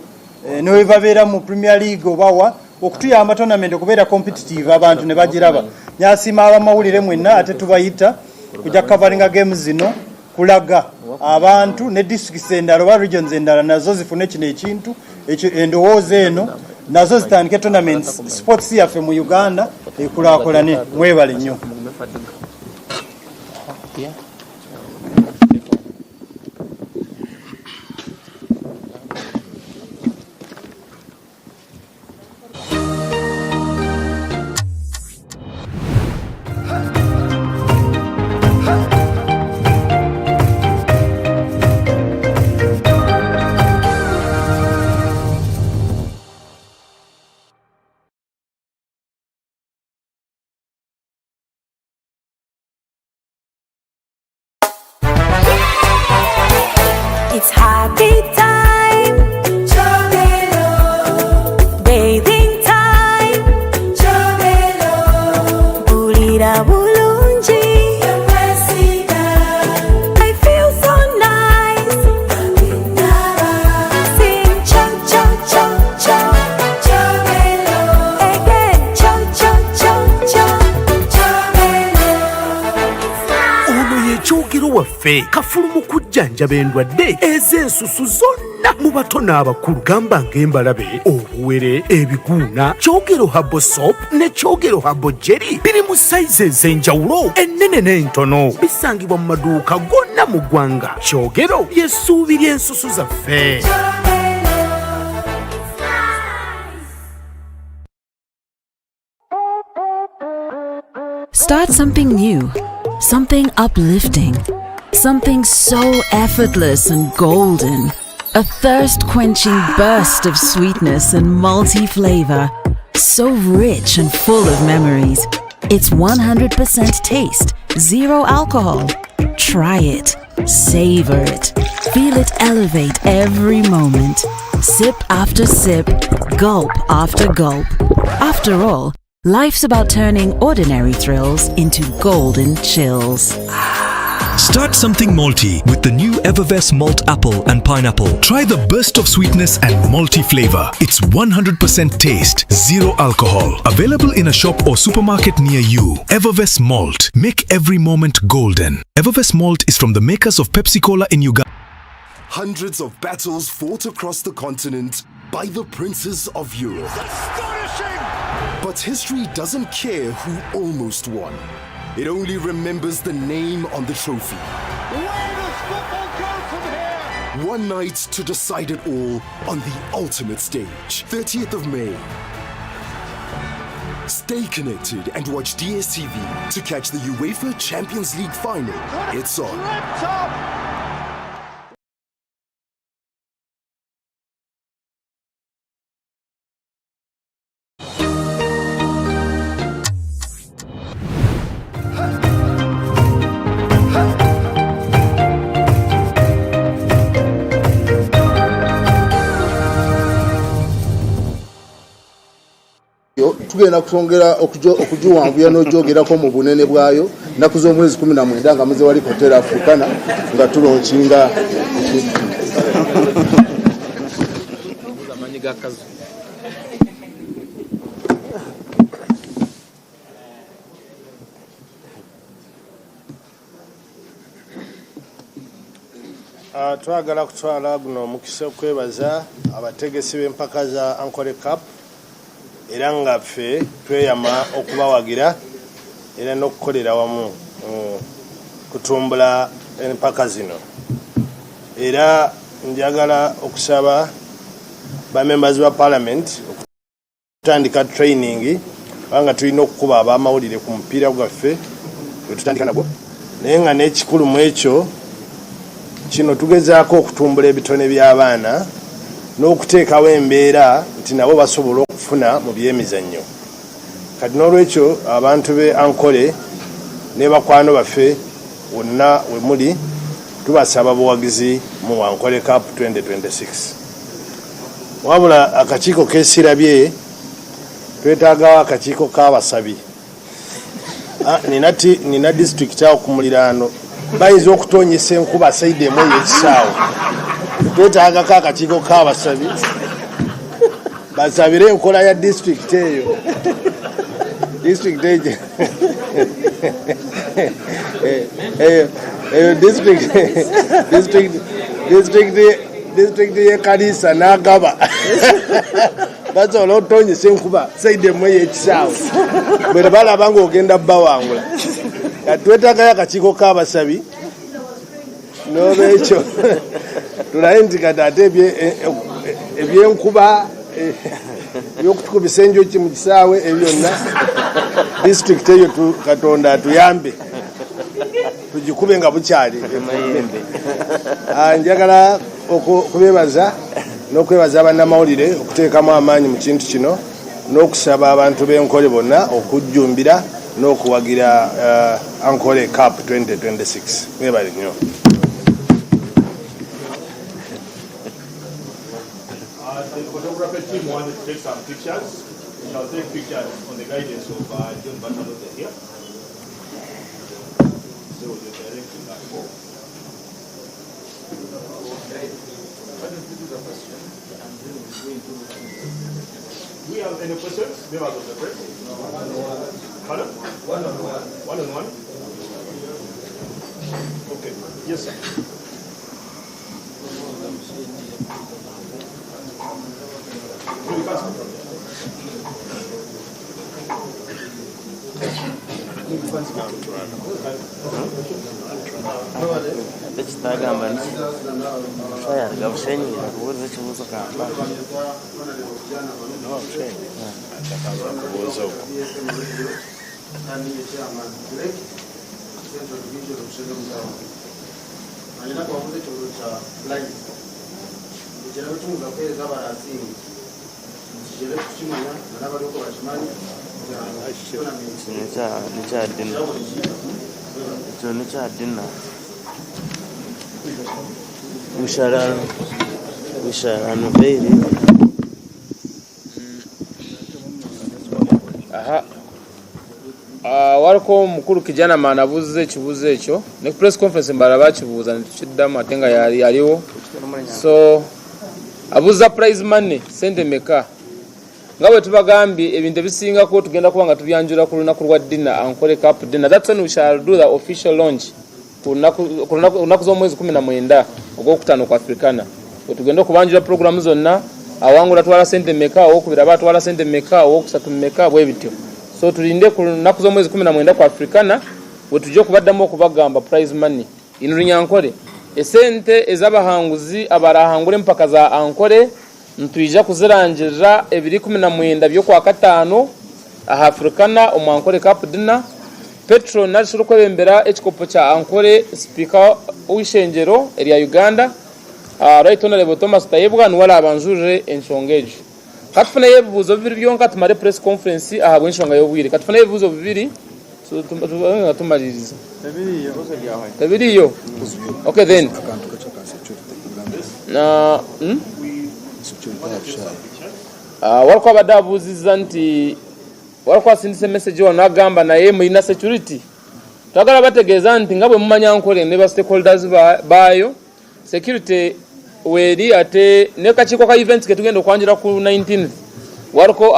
ne bwebabeera mu Premier League oba wa okutuyamba tournament okubeera competitive abantu ne bagiraba. Nyasiima abamawulire mwenna ate tubayita kujja kukavaringa games zino kulaga abantu ne districts endala oba regions endala nazo zifune kino ekintu ekyo endowooza eno nazo zitandike tournaments sports yaffe mu Uganda ekulaakulane. Mwebale nnyo. It's happy time. Chobelo. Bathing time. Chobelo. Bulira bulungi. I feel so nice. Sing cho cho cho cho. Chobelo. Again cho cho cho cho. Chobelo. Ono ye Kyogero waffe kafulu mu kujjanjaba endwadde ez'ensusu zonna mu bato n'abakulu gamba ng'embalabe, obuwere, ebiguuna. Kyogero Herbal Soap ne Kyogero Herbal Jelly biri mu sayizi ez'enjawulo ennene n'entono. Bisangibwa mu maduuka gonna mu ggwanga. Kyogero ly'essuubi ly'ensusu zaffe. Start something new, something uplifting, something so effortless and golden. A thirst quenching burst of sweetness and multi flavor. So rich and full of memories. It's 100% taste, zero alcohol. Try it, savor it, feel it elevate every moment. Sip after sip, gulp after gulp. After all, life's about turning ordinary thrills into golden chills. Start something malty with the new Evervess Malt Apple and Pineapple. Try the burst of sweetness and malty flavor. It's 100% taste, zero alcohol. Available in a shop or supermarket near you. Evervess Malt. Make every moment golden. Evervess Malt is from the makers of Pepsi Cola in Uganda. Hundreds of battles fought across the continent by the princes of Europe. But history doesn't care who almost won. It only remembers the name on the trophy. Where does football go from here? One night to decide it all on the ultimate stage. 30th of May. Stay connected and watch DSTV to catch the UEFA Champions League final. It's on. Tugenda kwongera okugiwanvuya n'ogyogerako mu bunene bwayo nnaku z'omwezi 19 nga muze wali Hotel Africana nga tulonkinga ekintu kino. Ah, twagala kutwala guno omukisa okwebaza abategesi b'empaka za Ankole Cup era nga ffe tweyama okubawagira era n'okukolera wamu mu kutumbula empaka zino era njagala okusaba ba members ba parliament okutandika training kubanga tulina okukuba abamawulire ku mupiira gwaffe gwetutandika nagwo naye nga n'ekikulu mu ekyo kino tugezaako okutumbula ebitone by'abaana n'okuteekawo embeera nti nabo basobola okufuna mu byemizannyo. Kati n'olwekyo abantu b'e Ankole ne bakwano baffe wonna we muli tubasaba buwagizi mu Ankole Cup 2026. Wabula akakiiko kesirabye twetaagawo akakiiko k'abasabi. Ah, nina ti nina district awo ku muliraano bayinza okutonyesa enkuba saidi emu ey'ekisaawe. Twetaagako akakiiko k'abasabi basabire enkola ya district eyo. District eyo eyo eyo district district district district y'e Kaliisa n'agaba basobola otonyesa enkuba saidi emu ey'ekisaawe bwe balaba ng'ogenda bawangula. Kati twetaagayo akakiiko k'abasabi n'olwekyo tulabe nti kati ate ebyenkuba ebyokutukubisa enjoki mu kisaawe ebyo byonna disitulikiti eyo Katonda atuyambe tugikube nga bukyali. Njagala okubebaza n'okwebaza bannamawulire okuteekamu amaanyi mu kintu kino n'okusaba abantu b'Enkole bonna okujjumbira n'okuwagira Ankole Cup 2026. Mwebale nnyo. The photography team wanted to take some pictures. We shall take pictures on the guidance of John Bataloza here. So you're directing that for. Do we have any questions, members of the press? Pardon? One on one. One on one? Okay. Yes, sir. No, you can't speak from there. Ekitagamba niki yaruga Bushenyi yakubuuza ekibuuzo kamba. Kubuuza okwo. Nekya dinner ekyo nekya dinner we shall unveil it. Aha. Wariko omukuru Kijana Man abuuzize ekibuuzo ekyo ne ku press conference Mbarara bakibuuza nitukiddamu ate nga yariho so abuuza prize money sente meka nga bwe tubagambye ebintu ebisingako tugenda kuba nga tubyanjula ku lunaku lwa dinner Ankole Cup dinner that's when we shall do the official launch ku lunaku z'omwezi 19 ogwokutaano ku Africana wetugenda okubanjula puroguramu zonna awangula atwala sente meka owokubiri aba atwala sente meka owokusatu meka bwe bityo so tulinde ku lunaku z'omwezi 19 ku Africana wetujja okubaddamu okubagamba prize money in Runyankore esente ez'abahanguzi abarahangura empaka za Ankole nitwija kuzirangirira ebiro 19 by'okwakataano aha Africana omu Ankole Cup Dinner. Petro narishi orikwebembera ekikopo kya Ankole sipiika w'eishengyero erya Uganda, Right Honourable Thomas Tayebwa niwe araabanjurire enshonga egyo. Katufuneyo ebibuuzo bibiri byonka tumare press conference ahabw'enshonga y'obwire. Katufuneyo ebibuuzo bibiri tube nga tumariiriza. Tebiriiyo? Okay then. Na, hmm? Warikuba abadde abuuzizza nti warikuba asindise message wano nagamba naye mulina security. Twagala bategeeza nti nga bwe mumanya Ankole ne ba stakeholders baayo security weeri ate ne kakiiko ka events ketugenda okwanjura ku 19th wariko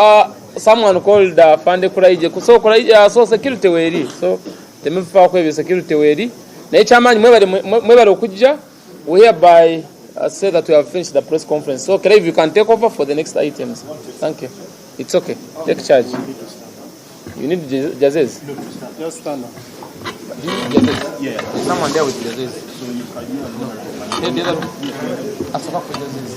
someone called Afande Kuraije so, Kuraije, so security weeri so temubifaako ebyo security weeri naye kyamaanyi mwebale mwebale okujja. We hereby say that we have finished the press conference. So, Clive, you can take over for the next items. Thank you. It's okay. Take charge. You need jerseys? Just stand up. Do you need jerseys? Yeah. There's someone there with jerseys. Yeah, the other. Asoka for jerseys.